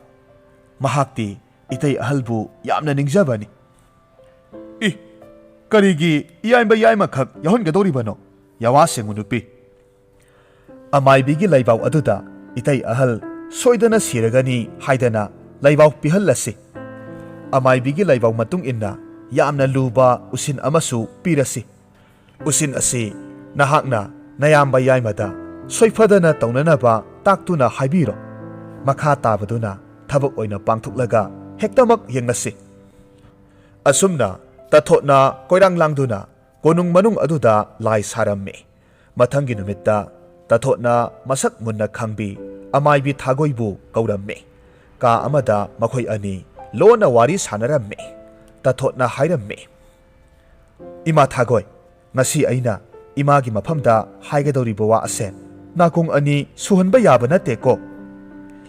ꯃꯍꯥꯛꯇꯤ ꯏꯇꯩ ꯑꯍꯜꯕꯨ ꯌꯥꯝꯅ ꯅꯤꯡꯖꯕꯅꯤ꯫" "ꯏ, ꯀꯔꯤꯒꯤ ꯏꯌꯥꯏꯃ ꯌꯥꯏꯃꯈꯛ ꯌꯥꯎꯍꯟꯒꯗꯧꯔꯤꯕꯅꯣ? ꯌꯥꯋꯥ ꯁꯦꯡꯉꯨ ꯅꯨꯄꯤ꯫" "ꯑꯃꯥꯏꯕꯤꯒꯤ ꯂꯩꯕꯥꯎ ꯑꯗꯨꯗ ꯏꯇꯩ ꯑꯍꯜ ꯁꯣꯏꯗꯅ ꯁꯤꯔꯒꯅꯤ ꯍꯥꯏꯗꯅ ꯂꯩꯕꯥꯎ ꯄꯤꯍꯜꯂꯁꯤ꯫ ꯑꯃꯥꯏꯕꯤꯒꯤ ꯂꯩꯕꯥꯎ ꯃꯇꯨꯡ ꯏꯟꯅ ꯌꯥꯝꯅ ꯂꯨꯕ ꯎꯁꯤꯟ ꯑꯃꯁꯨ ꯄꯤꯔꯁꯤ꯫ ꯎꯁꯤꯟ ꯑꯁꯤ ꯅꯍꯥꯛꯅ ꯅꯌꯥꯝꯕ ꯌꯥꯏꯃꯗ ꯁꯣꯏꯐꯗꯅ ꯇꯧꯅꯅꯕ ꯇꯥꯛꯇꯨꯅ ꯍꯥꯏꯕꯤꯔꯣ꯫ ꯃꯈꯥ ꯇꯥꯕꯗꯨꯅ ꯊꯕꯛ ꯑꯣꯏꯅ ꯄꯥꯡꯊꯣꯛꯂꯒ ꯍꯦꯛꯇꯃꯛ ꯌꯦꯡꯂꯁꯤ꯫ ꯑꯁꯨꯝꯅ ꯇꯥꯊꯣꯠꯅ ꯀꯣꯏꯔꯥꯡ ꯂꯥꯡꯗꯨꯅ ꯀꯣꯅꯨꯡ ꯃꯅꯨꯡ ꯑꯗꯨꯗ ꯂꯥꯏ ꯁꯥꯔꯝꯃꯤ꯫ ꯃꯊꯪꯒꯤ ꯅꯨꯃꯤꯠꯇ ꯇꯥꯊꯣꯠꯅ ꯃꯁꯛ ꯃꯨꯟꯅ ꯈꯪꯕꯤ ꯑꯃꯥꯏꯕꯤ ꯊꯥꯒꯣꯏꯕꯨ ꯀꯧꯔꯝꯃꯤ꯫ ꯀꯥ ꯑꯃꯗ ꯃꯈꯣꯏ ꯑꯅꯤ ꯂꯣꯟꯅ ꯋꯥꯔꯤ ꯁꯥꯟꯅꯔꯝꯃꯤ꯫ ꯇꯥꯊꯣꯠꯅ ꯍꯥꯏꯔꯝꯃꯤ, "ꯏꯃꯥ ꯊꯥꯒꯣꯏ, ꯉꯁꯤ ꯑꯩꯅ ꯏꯃꯥꯒꯤ ꯃꯐꯝꯗ ꯍꯥꯏꯒꯗꯧꯔꯤꯕ ꯋꯥ ꯑꯁꯦ ꯅꯥꯀꯣꯡ ꯑꯅꯤ ꯁꯨꯍꯟꯕ ꯌꯥꯕ ꯅꯠꯇꯦꯀꯣ꯫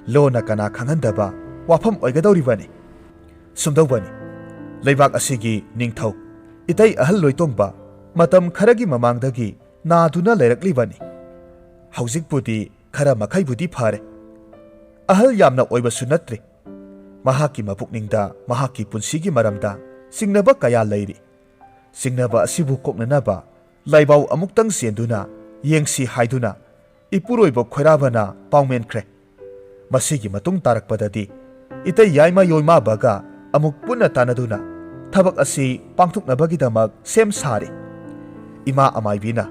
ꯂꯣꯟꯅ ꯀꯅꯥ ꯈꯪꯍꯟꯗꯕ ꯋꯥꯐꯝ ꯑꯣꯏꯒꯗꯧꯔꯤꯕꯅꯤ꯫ ꯁꯨꯝꯗꯧꯕꯅꯤ, ꯂꯩꯕꯥꯛ ꯑꯁꯤꯒꯤ ꯅꯤꯡꯊꯧ ꯏꯇꯩ ꯑꯍꯜ ꯂꯣꯏꯇꯣꯡꯕ ꯃꯇꯝ ꯈꯔꯒꯤ ꯃꯃꯥꯡꯗꯒꯤ ꯅꯥꯗꯨꯅ ꯂꯩꯔꯛꯂꯤꯕꯅꯤ꯫ ꯍꯧꯖꯤꯛꯄꯨꯗꯤ ꯈꯔ ꯃꯈꯩꯕꯨꯗꯤ ꯐꯔꯦ꯫ ꯑꯍꯜ ꯌꯥꯝꯅ ꯑꯣꯏꯕꯁꯨ ꯅꯠꯇ꯭ꯔꯤ꯫ ꯃꯍꯥꯛꯀꯤ ꯃꯄꯨꯛꯅꯤꯡꯗ ꯃꯍꯥꯛꯀꯤ ꯄꯨꯟꯁꯤꯒꯤ ꯃꯔꯝꯗ ꯆꯤꯡꯅꯕ ꯀꯌꯥ ꯂꯩꯔꯤ꯫ ꯆꯤꯡꯅꯕ ꯑꯁꯤꯕꯨ ꯀꯣꯛꯅꯅꯕ ꯂꯥꯏꯕꯥꯎ ꯑꯃꯨꯛꯇꯪ ꯆꯦꯟꯗꯨꯅ ꯌꯦꯡꯁꯤ ꯍꯥꯏꯗꯨꯅ ꯏꯄꯨꯔꯣꯏꯕ ꯈꯣꯏꯔꯥꯕꯅ ꯄꯥꯎꯃꯦꯟꯈ꯭ꯔꯦ꯫ ꯃꯁꯤꯒꯤ ꯃꯇꯨꯡ ꯇꯥꯔꯛꯄꯗꯗꯤ ꯏꯇꯩ ꯌꯥꯏꯃ ꯌꯣꯏꯃꯥꯕꯒ ꯑꯃꯨꯛ ꯄꯨꯟꯅ ꯇꯥꯟꯅꯗꯨꯅ ꯊꯕꯛ ꯑꯁꯤ ꯄꯥꯡꯊꯣꯛꯅꯕꯒꯤꯗꯃꯛ ꯁꯦꯝ ꯁꯥꯔꯦ꯫ ꯏꯃꯥ ꯑꯃꯥꯏꯕꯤꯅ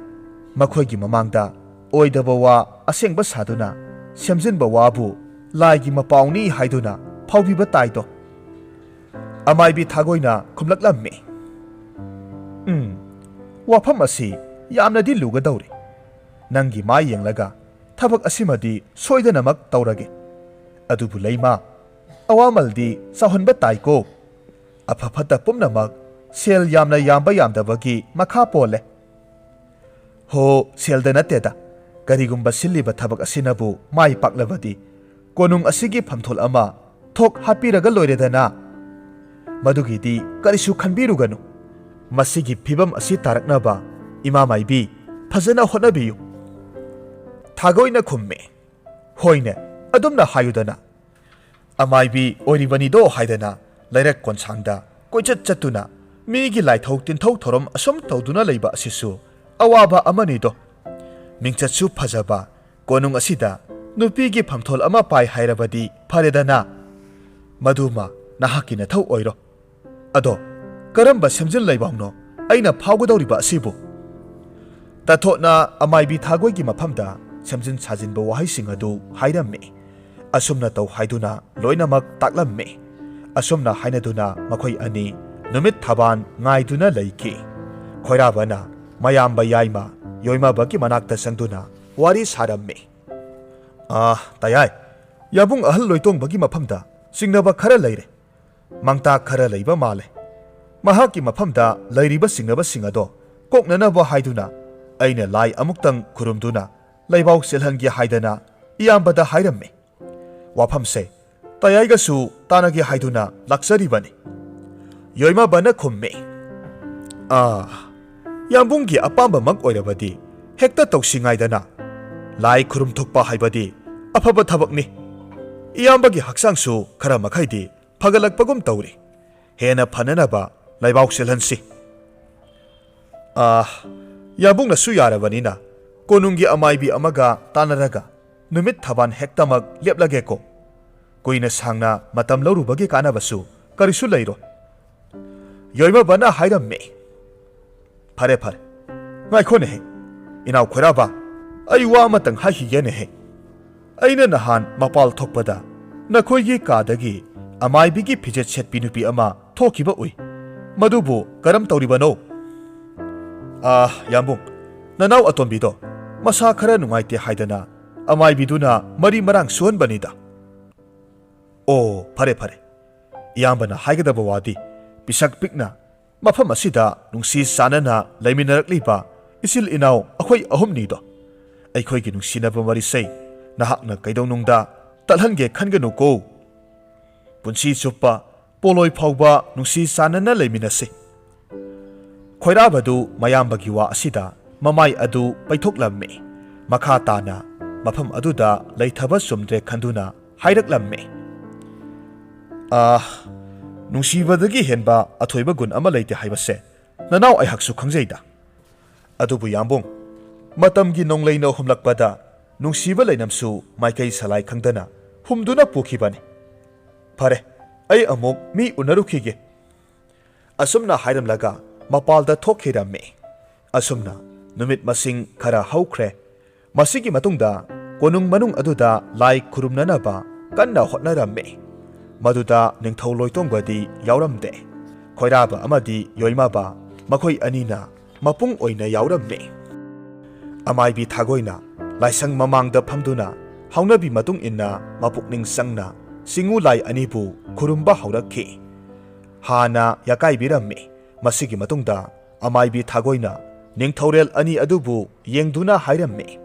ꯃꯈꯣꯏꯒꯤ ꯃꯃꯥꯡꯗ ꯑꯣꯏꯗꯕ ꯋꯥ ꯑꯁꯦꯡꯕ ꯁꯥꯗꯨꯅ ꯁꯦꯝꯖꯤꯟꯕ ꯋꯥꯕꯨ ꯂꯥꯏꯒꯤ ꯃꯄꯥꯎꯅꯤ ꯍꯥꯏꯗꯨꯅ ꯐꯥꯎꯕꯤꯕ ꯇꯥꯏꯗꯣ?" ꯑꯃꯥꯏꯕꯤ ꯊꯥꯒꯣꯏꯅ ꯈꯨꯝꯂꯛꯂꯝꯃꯤ, "ꯎꯝ, ꯋꯥꯐꯝ ꯑꯁꯤ ꯌꯥꯝꯅꯗꯤ ꯂꯨꯒꯗꯧꯔꯤ꯫ ꯅꯪꯒꯤ ꯃꯥꯏ ꯌꯦꯡꯂꯒ ꯊꯕꯛ ꯑꯁꯤꯃꯗꯤ ꯁꯣꯏꯗꯅꯃꯛ ꯇꯧꯔꯒꯦ꯫ ꯑꯗꯨꯕꯨ ꯂꯩꯃ, ꯑꯋꯥꯃꯜꯗꯤ ꯆꯥꯎꯍꯟꯕ ꯇꯥꯏꯀꯣ꯫ ꯑꯐ ꯐꯠꯇ ꯄꯨꯝꯅꯃꯛ ꯁꯦꯜ ꯌꯥꯝꯅ ꯌꯥꯝꯕ ꯌꯥꯝꯗꯕꯒꯤ ꯃꯈꯥ ꯄꯣꯜꯂꯦ꯫ ꯍꯣ, ꯁꯦꯜꯗ ꯅꯠꯇꯦꯗ꯫ ꯀꯔꯤꯒꯨꯝꯕ ꯁꯤꯜꯂꯤꯕ ꯊꯕꯛ ꯑꯁꯤꯅꯕꯨ ꯃꯥꯏ ꯄꯥꯛꯂꯕꯗꯤ ꯀꯣꯅꯨꯡ ꯑꯁꯤꯒꯤ ꯐꯝꯊꯣꯜ ꯑꯃ ꯊꯣꯛ ꯍꯥꯞꯄꯤꯔꯒ ꯂꯣꯏꯔꯦꯗꯅ꯫ ꯃꯗꯨꯒꯤꯗꯤ ꯀꯔꯤꯁꯨ ꯈꯟꯕꯤꯔꯨꯒꯅꯨ꯫ ꯃꯁꯤꯒꯤ ꯐꯤꯕꯝ ꯑꯁꯤ ꯇꯥꯔꯛꯅꯕ ꯏꯃꯥ ꯃꯥꯏꯕꯤ ꯐꯖꯅ ꯍꯣꯠꯅꯕꯤꯌꯨ꯫" ꯊꯥꯒꯣꯏꯅ ꯈꯨꯝꯃꯤ, "ꯍꯣꯏꯅꯦ, ꯑꯗꯨꯝꯅ ꯍꯥꯏꯌꯨꯗꯅ꯫ ꯑꯃꯥꯏꯕꯤ ꯑꯣꯏꯔꯤꯕꯅꯤꯗꯣ ꯍꯥꯏꯗꯅ ꯂꯩꯔꯛ ꯀꯣꯟꯁꯥꯡꯗ ꯀꯣꯏꯆꯠ ꯆꯠꯇꯨꯅ ꯃꯤꯒꯤ ꯂꯥꯏꯊꯧ ꯇꯤꯟꯊꯧ ꯊꯧꯔꯝ ꯑꯁꯨꯝ ꯇꯧꯗꯨꯅ ꯂꯩꯕ ꯑꯁꯤꯁꯨ ꯑꯋꯥꯕ ꯑꯃꯅꯤꯗꯣ꯫ ꯃꯤꯡꯆꯠꯁꯨ ꯐꯖꯕ ꯀꯣꯅꯨꯡ ꯑꯁꯤꯗ ꯅꯨꯄꯤꯒꯤ ꯐꯝꯊꯣꯜ ꯑꯃ ꯄꯥꯏ ꯍꯥꯏꯔꯕꯗꯤ ꯐꯔꯦꯗꯅ꯫ ꯃꯗꯨꯃ ꯅꯍꯥꯛꯀꯤ ꯅꯊꯧ ꯑꯣꯏꯔꯣ꯫ ꯑꯗꯣ ꯀꯔꯝꯕ ꯁꯦꯝꯖꯤꯟ ꯂꯩꯕꯥꯎꯅꯣ ꯑꯩꯅ ꯐꯥꯎꯒꯗꯧꯔꯤꯕ ꯑꯁꯤꯕꯨ?" ꯇꯥꯊꯣꯠꯅ ꯑꯃꯥꯏꯕꯤ ꯊꯥꯒꯣꯏꯒꯤ ꯃꯐꯝꯗ ꯁꯦꯝꯖꯤꯟ ꯁꯥꯖꯤꯟꯕ ꯋꯥꯍꯩꯁꯤꯡ ꯑꯗꯨ ꯍꯥꯏꯔꯝꯃꯤ꯫ ꯑꯁꯨꯝꯅ ꯇꯧ ꯍꯥꯏꯗꯨꯅ ꯂꯣꯏꯅꯃꯛ ꯇꯥꯛꯂꯝꯃꯤ꯫ ꯑꯁꯨꯝꯅ ꯍꯥꯏꯅꯗꯨꯅ ꯃꯈꯣꯏ ꯑꯅꯤ ꯅꯨꯃꯤꯠ ꯊꯕꯥꯟ ꯉꯥꯏꯗꯨꯅ ꯂꯩꯈꯤ꯫ ꯈꯣꯏꯔꯥꯕꯅ ꯃꯌꯥꯝꯕ ꯌꯥꯏꯃ ꯌꯣꯏꯃꯕꯒꯤ ꯃꯅꯥꯛꯇ ꯆꯪꯗꯨꯅ ꯋꯥꯔꯤ ꯁꯥꯔꯝꯃꯤ꯫ "ꯑꯥ, ꯇꯌꯥꯏ, ꯌꯥꯕꯨꯡ ꯑꯍꯜ ꯂꯣꯏꯇꯣꯡꯕꯒꯤ ꯃꯐꯝꯗ ꯆꯤꯡꯅꯕ ꯈꯔ ꯂꯩꯔꯦ꯫ ꯃꯥꯡꯇꯥꯛ ꯈꯔ ꯂꯩꯕ ꯃꯥꯜꯂꯦ꯫ ꯃꯍꯥꯛꯀꯤ ꯃꯐꯝꯗ ꯂꯩꯔꯤꯕ ꯆꯤꯡꯅꯕꯁꯤꯡ ꯑꯗꯣ ꯀꯣꯛꯅꯅꯕ ꯍꯥꯏꯗꯨꯅ ꯑꯩꯅ ꯂꯥꯏ ꯑꯃꯨꯛꯇꯪ ꯈꯨꯔꯨꯝꯗꯨꯅ ꯂꯩꯕꯥꯎ ꯆꯦꯜꯍꯟꯒꯦ ꯍꯥꯏꯗꯅ ꯏꯌꯥꯝꯕꯗ ꯍꯥꯏꯔꯝꯃꯤ꯫ ꯋꯥꯐꯝꯁꯦ ꯇꯌꯥꯏꯒꯁꯨ ꯇꯥꯟꯅꯒꯦ ꯍꯥꯏꯗꯨꯅ ꯂꯥꯛꯆꯔꯤꯕꯅꯤ꯫" ꯌꯣꯏꯃꯕꯅ ꯈꯨꯝꯃꯤ꯫ "ꯑꯥ, ꯌꯥꯝꯕꯨꯡꯒꯤ ꯑꯄꯥꯝꯕꯃꯛ ꯑꯣꯏꯔꯕꯗꯤ ꯍꯦꯛꯇ ꯇꯧꯁꯤ ꯉꯥꯏꯗꯅ꯫ ꯂꯥꯏ ꯈꯨꯔꯨꯝ ꯊꯣꯛꯄ ꯍꯥꯏꯕꯗꯤ ꯑꯐꯕ ꯊꯕꯛꯅꯤ꯫ ꯏꯌꯥꯝꯕꯒꯤ ꯍꯛꯆꯥꯡꯁꯨ ꯈꯔ ꯃꯈꯩꯗꯤ ꯐꯒꯠꯂꯛꯄꯒꯨꯝ ꯇꯧꯔꯤ꯫ ꯍꯦꯟꯅ ꯐꯅꯅꯕ ꯂꯩꯕꯥꯎ ꯆꯦꯜꯍꯟꯁꯤ꯫" "ꯑꯥ, ꯌꯥꯕꯨꯡꯅꯁꯨ ꯌꯥꯔꯕꯅꯤꯅ ꯀꯣꯅꯨꯡꯒꯤ ꯑꯃꯥꯏꯕꯤ ꯑꯃꯒ ꯇꯥꯟꯅꯔꯒ ꯅꯨꯃꯤꯠ ꯊꯕꯥꯟ ꯍꯦꯛꯇꯃꯛ ꯂꯦꯞꯂꯒꯦꯀꯣ꯫ ꯀꯨꯏꯅ ꯁꯥꯡꯅ ꯃꯇꯝ ꯂꯧꯔꯨꯕꯒꯤ ꯀꯥꯟꯅꯕꯁꯨ ꯀꯔꯤꯁꯨ ꯂꯩꯔꯣꯏ꯫" ꯌꯣꯏꯃꯕꯅ ꯍꯥꯏꯔꯝꯃꯤ꯫ "ꯐꯔꯦ, ꯐꯔꯦ꯫ ꯉꯥꯏꯈꯣꯅꯦꯍꯦ, ꯏꯅꯥꯎ ꯈꯣꯏꯔꯥꯕ, ꯑꯩ ꯋꯥ ꯑꯃꯇꯪ ꯍꯥꯏꯈꯤꯒꯦꯅꯦꯍꯦ꯫ ꯑꯩꯅ ꯅꯍꯥꯟ ꯃꯄꯥꯜ ꯊꯣꯛꯄꯗ ꯅꯈꯣꯏꯒꯤ ꯀꯥꯗꯒꯤ ꯑꯃꯥꯏꯕꯤꯒꯤ ꯐꯤꯖꯦꯠ ꯁꯦꯠꯄꯤ ꯅꯨꯄꯤ ꯑꯃ ꯊꯣꯛꯈꯤꯕ ꯎꯏ꯫ ꯃꯗꯨꯕꯨ ꯀꯔꯝ ꯇꯧꯔꯤꯕꯅꯣ?" "ꯑꯥ, ꯌꯥꯝꯕꯨꯡ, ꯅꯅꯥꯎ ꯑꯇꯣꯝꯕꯤꯗꯣ ꯃꯁꯥ ꯈꯔ ꯅꯨꯡꯉꯥꯏꯇꯦ ꯍꯥꯏꯗꯅ ꯑꯃꯥꯏꯕꯤꯗꯨꯅ ꯃꯔꯤ ꯃꯔꯥꯡ ꯁꯨꯍꯟꯕꯅꯤꯗ꯫" "ꯑꯣ, ꯐꯔꯦ, ꯐꯔꯦ꯫ ꯏꯌꯥꯝꯕꯅ ꯍꯥꯏꯒꯗꯕ ꯋꯥꯗꯤ ꯄꯤꯁꯛ ꯄꯤꯛꯅ ꯃꯐꯝ ꯑꯁꯤꯗ ꯅꯨꯡꯁꯤ ꯆꯥꯟꯅꯅ ꯂꯩꯃꯤꯟꯅꯔꯛꯂꯤꯕ ꯏꯆꯤꯜ ꯏꯅꯥꯎ ꯑꯩꯈꯣꯏ ꯑꯍꯨꯝꯅꯤꯗꯣ꯫ ꯑꯩꯈꯣꯏꯒꯤ ꯅꯨꯡꯁꯤꯅꯕ ꯃꯔꯤꯁꯦ ꯅꯍꯥꯛꯅ ꯀꯩꯗꯧꯅꯨꯡꯗ ꯇꯠꯍꯟꯒꯦ ꯈꯟꯒꯅꯨꯀꯣ꯫ ꯄꯨꯟꯁꯤ ꯆꯨꯞꯄ ꯄꯣꯂꯣꯏ ꯐꯥꯎꯕ ꯅꯨꯡꯁꯤ ꯆꯥꯟꯅꯅ ꯂꯩꯃꯤꯟꯅꯁꯤ꯫" ꯈꯣꯏꯔꯥꯕꯗꯨ ꯃꯌꯥꯝꯕꯒꯤ ꯋꯥ ꯑꯁꯤꯗ ꯃꯃꯥꯏ ꯑꯗꯨ ꯄꯩꯊꯣꯛꯂꯝꯃꯤ꯫ ꯃꯈꯥ ꯇꯥꯅ ꯃꯐꯝ ꯑꯗꯨꯗ ꯂꯩꯊꯕ ꯆꯨꯝꯗ꯭ꯔꯦ ꯈꯟꯗꯨꯅ ꯍꯥꯏꯔꯛꯂꯝꯃꯤ꯫ "ꯑꯥ, ꯅꯨꯡꯁꯤꯕꯗꯒꯤ ꯍꯦꯟꯕ ꯑꯊꯣꯏꯕ ꯒꯨꯟ ꯑꯃ ꯂꯩꯇꯦ ꯍꯥꯏꯕꯁꯦ ꯅꯅꯥꯎ ꯑꯩꯍꯥꯛꯁꯨ ꯈꯪꯖꯩꯗ꯫ ꯑꯗꯨꯕꯨ ꯌꯥꯝꯕꯨꯡ, ꯃꯇꯝꯒꯤ ꯅꯣꯡꯂꯩꯅ ꯍꯨꯝꯂꯛꯄꯗ ꯅꯨꯡꯁꯤꯕ ꯂꯩꯅꯝꯁꯨ ꯃꯥꯏꯀꯩ ꯁꯂꯥꯏ ꯈꯪꯗꯅ ꯍꯨꯝꯗꯨꯅ ꯄꯨꯈꯤꯕꯅꯤ꯫ ꯐꯔꯦ, ꯑꯩ ꯑꯃꯨꯛ ꯃꯤ ꯎꯅꯔꯨꯈꯤꯒꯦ꯫" ꯑꯁꯨꯝꯅ ꯍꯥꯏꯔꯝꯂꯒ ꯃꯄꯥꯜꯗ ꯊꯣꯛꯈꯤꯔꯝꯃꯤ꯫ ꯑꯁꯨꯝꯅ ꯅꯨꯃꯤꯠ ꯃꯁꯤꯡ ꯈꯔ ꯍꯧꯈ꯭ꯔꯦ꯫ ꯃꯁꯤꯒꯤ ꯃꯇꯨꯡꯗ ꯀꯣꯅꯨꯡ ꯃꯅꯨꯡ ꯑꯗꯨꯗ ꯂꯥꯏ ꯈꯨꯔꯨꯝꯅꯅꯕ ꯀꯟꯅ ꯍꯣꯠꯅꯔꯝꯃꯤ꯫ ꯃꯗꯨꯗ ꯅꯤꯡꯊꯧ ꯂꯣꯏꯇꯣꯡꯕꯗꯤ ꯌꯥꯎꯔꯝꯗꯦ꯫ ꯈꯣꯏꯔꯥꯕ ꯑꯃꯗꯤ ꯌꯣꯏꯃꯥꯕ, ꯃꯈꯣꯏ ꯑꯅꯤꯅ ꯃꯄꯨꯡ ꯑꯣꯏꯅ ꯌꯥꯎꯔꯝꯃꯤ꯫ ꯑꯃꯥꯏꯕꯤ ꯊꯥꯒꯣꯏꯅ ꯂꯥꯏꯁꯪ ꯃꯃꯥꯡꯗ ꯐꯝꯗꯨꯅ ꯍꯧꯅꯕꯤ ꯃꯇꯨꯡ ꯏꯟꯅ ꯃꯄꯨꯛꯅꯤꯡ ꯆꯪꯅ ꯆꯤꯡꯉꯨ ꯂꯥꯏ ꯑꯅꯤꯕꯨ ꯈꯨꯔꯨꯝꯕ ꯍꯧꯔꯛꯈꯤ꯫ ꯍꯥꯟꯅ ꯌꯥꯀꯥꯏꯕꯤꯔꯝꯃꯤ꯫ ꯃꯁꯤꯒꯤ ꯃꯇꯨꯡꯗ ꯑꯃꯥꯏꯕꯤ ꯊꯥꯒꯣꯏꯅ ꯅꯤꯡꯊꯧꯔꯦꯜ ꯑꯅꯤ ꯑꯗꯨꯕꯨ ꯌꯦꯡꯗꯨꯅ ꯍꯥꯏꯔꯝꯃꯤ,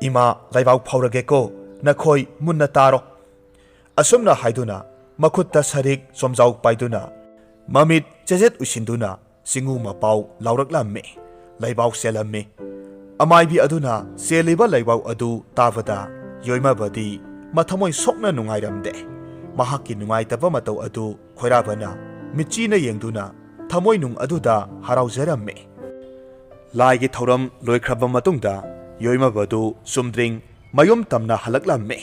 "ꯏꯃꯥ, ꯂꯩꯕꯥꯛ ꯐꯥꯎꯔꯒꯦꯀꯣ, ꯅꯈꯣꯏ ꯃꯨꯟꯅ ꯇꯥꯔꯣ"꯫ ꯑꯁꯨꯝꯅ ꯍꯥꯏꯗꯨꯅ ꯃꯈꯨꯠꯇ ꯁꯔꯤꯛ ꯆꯣꯝꯖꯥꯎ ꯄꯥꯏꯗꯨꯅ ꯃꯃꯤꯠ ꯆꯦꯖꯦꯠ ꯎꯏꯁꯤꯟꯗꯨꯅ ꯆꯤꯡꯉꯨ ꯃꯄꯥꯎ ꯂꯥꯎꯔꯛꯂꯝꯃꯤ꯫ ꯂꯩꯕꯥꯎ ꯆꯦꯜꯂꯝꯃꯤ꯫ ꯑꯃꯥꯏꯕꯤ ꯑꯗꯨꯅ ꯆꯦꯜꯂꯤꯕ ꯂꯩꯕꯥꯎ ꯑꯗꯨ ꯇꯥꯕꯗ ꯌꯣꯏꯃꯕꯗꯤ ꯃꯊꯃꯣꯏ ꯁꯣꯛꯅ ꯅꯨꯡꯉꯥꯏꯔꯝꯗꯦ꯫ ꯃꯍꯥꯛꯀꯤ ꯅꯨꯡꯉꯥꯏꯇꯕ ꯃꯇꯧ ꯑꯗꯨ ꯈꯣꯏꯔꯥꯕꯅ ꯃꯤꯠꯆꯤꯅ ꯌꯦꯡꯗꯨꯅ ꯊꯃꯣꯏꯅꯨꯡ ꯑꯗꯨꯗ ꯍꯔꯥꯎꯖꯔꯝꯃꯤ꯫ ꯂꯥꯏꯒꯤ ꯊꯧꯔꯝ ꯂꯣꯏꯈ꯭ꯔꯕ ꯃꯇꯨꯡꯗ ꯌꯣꯏꯃꯕꯗꯨ ꯆꯨꯝꯗ꯭ꯔꯤꯡ ꯃꯌꯨꯝ ꯇꯝꯅ ꯍꯜꯂꯛꯂꯝꯃꯤ꯫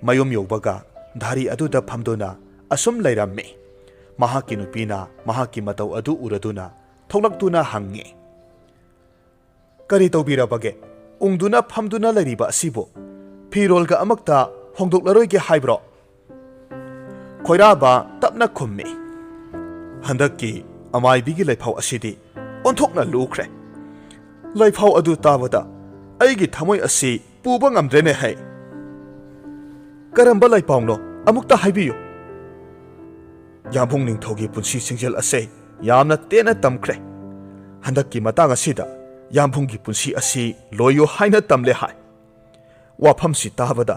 ꯃꯌꯨꯝ ꯌꯧꯕꯒ ꯙꯥꯔꯤ ꯑꯗꯨꯗ ꯐꯝꯗꯨꯅ ꯑꯁꯨꯝ ꯂꯩꯔꯝꯃꯤ꯫ ꯃꯍꯥꯛꯀꯤ ꯅꯨꯄꯤꯅ ꯃꯍꯥꯛꯀꯤ ꯃꯇꯧ ꯑꯗꯨ ꯎꯔꯗꯨꯅ ꯊꯣꯛꯂꯛꯇꯨꯅ ꯍꯪꯉꯤ, "ꯀꯔꯤ ꯇꯧꯕꯤꯔꯕꯒꯦ? ꯎꯪꯗꯨꯅ ꯐꯝꯗꯨꯅ ꯂꯩꯔꯤꯕ ꯑꯁꯤꯕꯨ? ꯐꯤꯔꯣꯜꯒ ꯑꯃꯛꯇ ꯍꯣꯡꯗꯣꯛꯂꯔꯣꯏꯒꯦ ꯍꯥꯏꯕ꯭ꯔꯣ?" ꯈꯣꯏꯔꯥꯕ ꯇꯞꯅ ꯈꯨꯝꯃꯤ, "ꯍꯟꯗꯛꯀꯤ ꯑꯃꯥꯏꯕꯤꯒꯤ ꯂꯩꯐꯥꯎ ꯑꯁꯤꯗꯤ ꯑꯣꯟꯊꯣꯛꯅ ꯂꯨꯈ꯭ꯔꯦ꯫ ꯂꯩꯐꯥꯎ ꯑꯗꯨ ꯇꯥꯕꯗ ꯑꯩꯒꯤ ꯊꯃꯣꯏ ꯑꯁꯤ ꯄꯨꯕ ꯉꯝꯗ꯭ꯔꯦꯅꯦ ꯍꯩ꯫ ꯀꯔꯝꯕ ꯂꯩꯄꯥꯎꯅꯣ? ꯑꯃꯨꯛꯇ ꯍꯥꯏꯕꯤꯌꯨ꯫" "ꯌꯥꯝꯕꯨꯡ ꯅꯤꯡꯊꯧꯒꯤ ꯄꯨꯟꯁꯤ ꯆꯦꯡꯖꯦꯜ ꯑꯁꯦ ꯌꯥꯝꯅ ꯇꯦꯟꯅ ꯇꯝꯈ꯭ꯔꯦ꯫ ꯍꯟꯗꯛꯀꯤ ꯃꯇꯥꯡ ꯑꯁꯤꯗ ꯌꯥꯝꯕꯨꯡꯒꯤ ꯄꯨꯟꯁꯤ ꯑꯁꯤ ꯂꯣꯏꯌꯨ ꯍꯥꯏꯅ ꯇꯝꯂꯦ ꯍꯥꯏ꯫ ꯋꯥꯐꯝꯁꯤ ꯇꯥꯕꯗ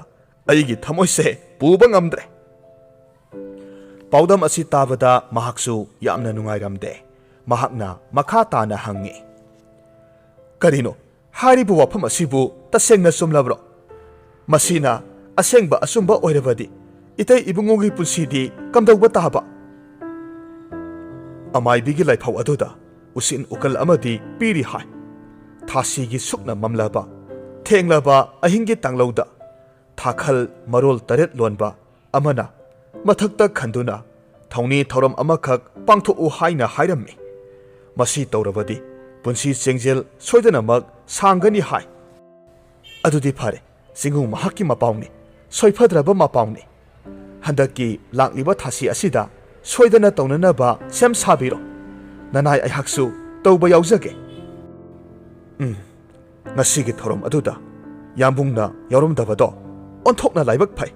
ꯑꯩꯒꯤ ꯊꯃꯣꯏꯁꯦ ꯄꯨꯕ ꯉꯝꯗ꯭ꯔꯦ꯫" ꯄꯥꯎꯗꯝ ꯑꯁꯤ ꯇꯥꯕꯗ ꯃꯍꯥꯛꯁꯨ ꯌꯥꯝꯅ ꯅꯨꯡꯉꯥꯏꯔꯝꯗꯦ꯫ ꯃꯍꯥꯛꯅ ꯃꯈꯥ ꯇꯥꯅ ꯍꯪꯉꯤ, "ꯀꯔꯤꯅꯣ? ꯍꯥꯏꯔꯤꯕ ꯋꯥꯐꯝ ꯑꯁꯤꯕꯨ ꯇꯁꯦꯡꯅ ꯆꯨꯝꯂꯕ꯭ꯔꯣ? ꯃꯁꯤꯅ ꯑꯁꯦꯡꯕ ꯑꯆꯨꯝꯕ ꯑꯣꯏꯔꯕꯗꯤ ꯏꯇꯩ ꯏꯕꯨꯡꯉꯣꯒꯤ ꯄꯨꯟꯁꯤꯗꯤ ꯀꯝꯗꯧꯕ ꯇꯥꯕ?" "ꯑꯃꯥꯏꯕꯤꯒꯤ ꯂꯥꯏꯐꯥꯎ ꯑꯗꯨꯗ ꯎꯁꯤꯟ ꯎꯀꯜ ꯑꯃꯗꯤ ꯄꯤꯔꯤ ꯍꯥꯏ꯫ ꯊꯥꯁꯤꯒꯤ ꯁꯨꯛꯅ ꯃꯝꯂꯕ, ꯊꯦꯡꯂꯕ ꯑꯍꯤꯡꯒꯤ ꯇꯥꯡꯂꯧꯗ ꯊꯥꯈꯜ ꯃꯔꯣꯜ ꯇꯔꯦꯠ ꯂꯣꯟꯕ ꯑꯃꯅ ꯃꯊꯛꯇ ꯈꯟꯗꯨꯅ ꯊꯧꯅꯤ ꯊꯧꯔꯝ ꯑꯃꯈꯛ ꯄꯥꯡꯊꯣꯛꯎ ꯍꯥꯏꯅ ꯍꯥꯏꯔꯝꯃꯤ꯫ ꯃꯁꯤ ꯇꯧꯔꯕꯗꯤ ꯄꯨꯟꯁꯤ ꯆꯦꯡꯖꯦꯜ ꯁꯣꯏꯗꯅꯃꯛ ꯁꯥꯡꯒꯅꯤ ꯍꯥꯏ꯫ ꯑꯗꯨꯗꯤ ꯐꯔꯦ, ꯆꯤꯡꯉꯨ ꯃꯍꯥꯛꯀꯤ ꯃꯄꯥꯎꯅꯤ, ꯁꯣꯏꯐꯗ꯭ꯔꯕ ꯃꯄꯥꯎꯅꯤ꯫ ꯍꯟꯗꯛꯀꯤ ꯂꯥꯛꯂꯤꯕ ꯊꯥꯁꯤ ꯑꯁꯤꯗ ꯁꯣꯏꯗꯅ ꯇꯧꯅꯅꯕ ꯁꯦꯝ ꯁꯥꯕꯤꯔꯣ꯫ ꯅꯅꯥꯏ ꯑꯩꯍꯥꯛꯁꯨ ꯇꯧꯕ ꯌꯥꯎꯖꯒꯦ꯫ ꯎꯝ, ꯉꯁꯤꯒꯤ ꯊꯧꯔꯝ ꯑꯗꯨꯗ ꯌꯥꯝꯕꯨꯡꯅ ꯌꯥꯎꯔꯝꯗꯕꯗꯣ ꯑꯣꯟꯊꯣꯛꯅ ꯂꯥꯏꯕꯛ ꯐꯩ꯫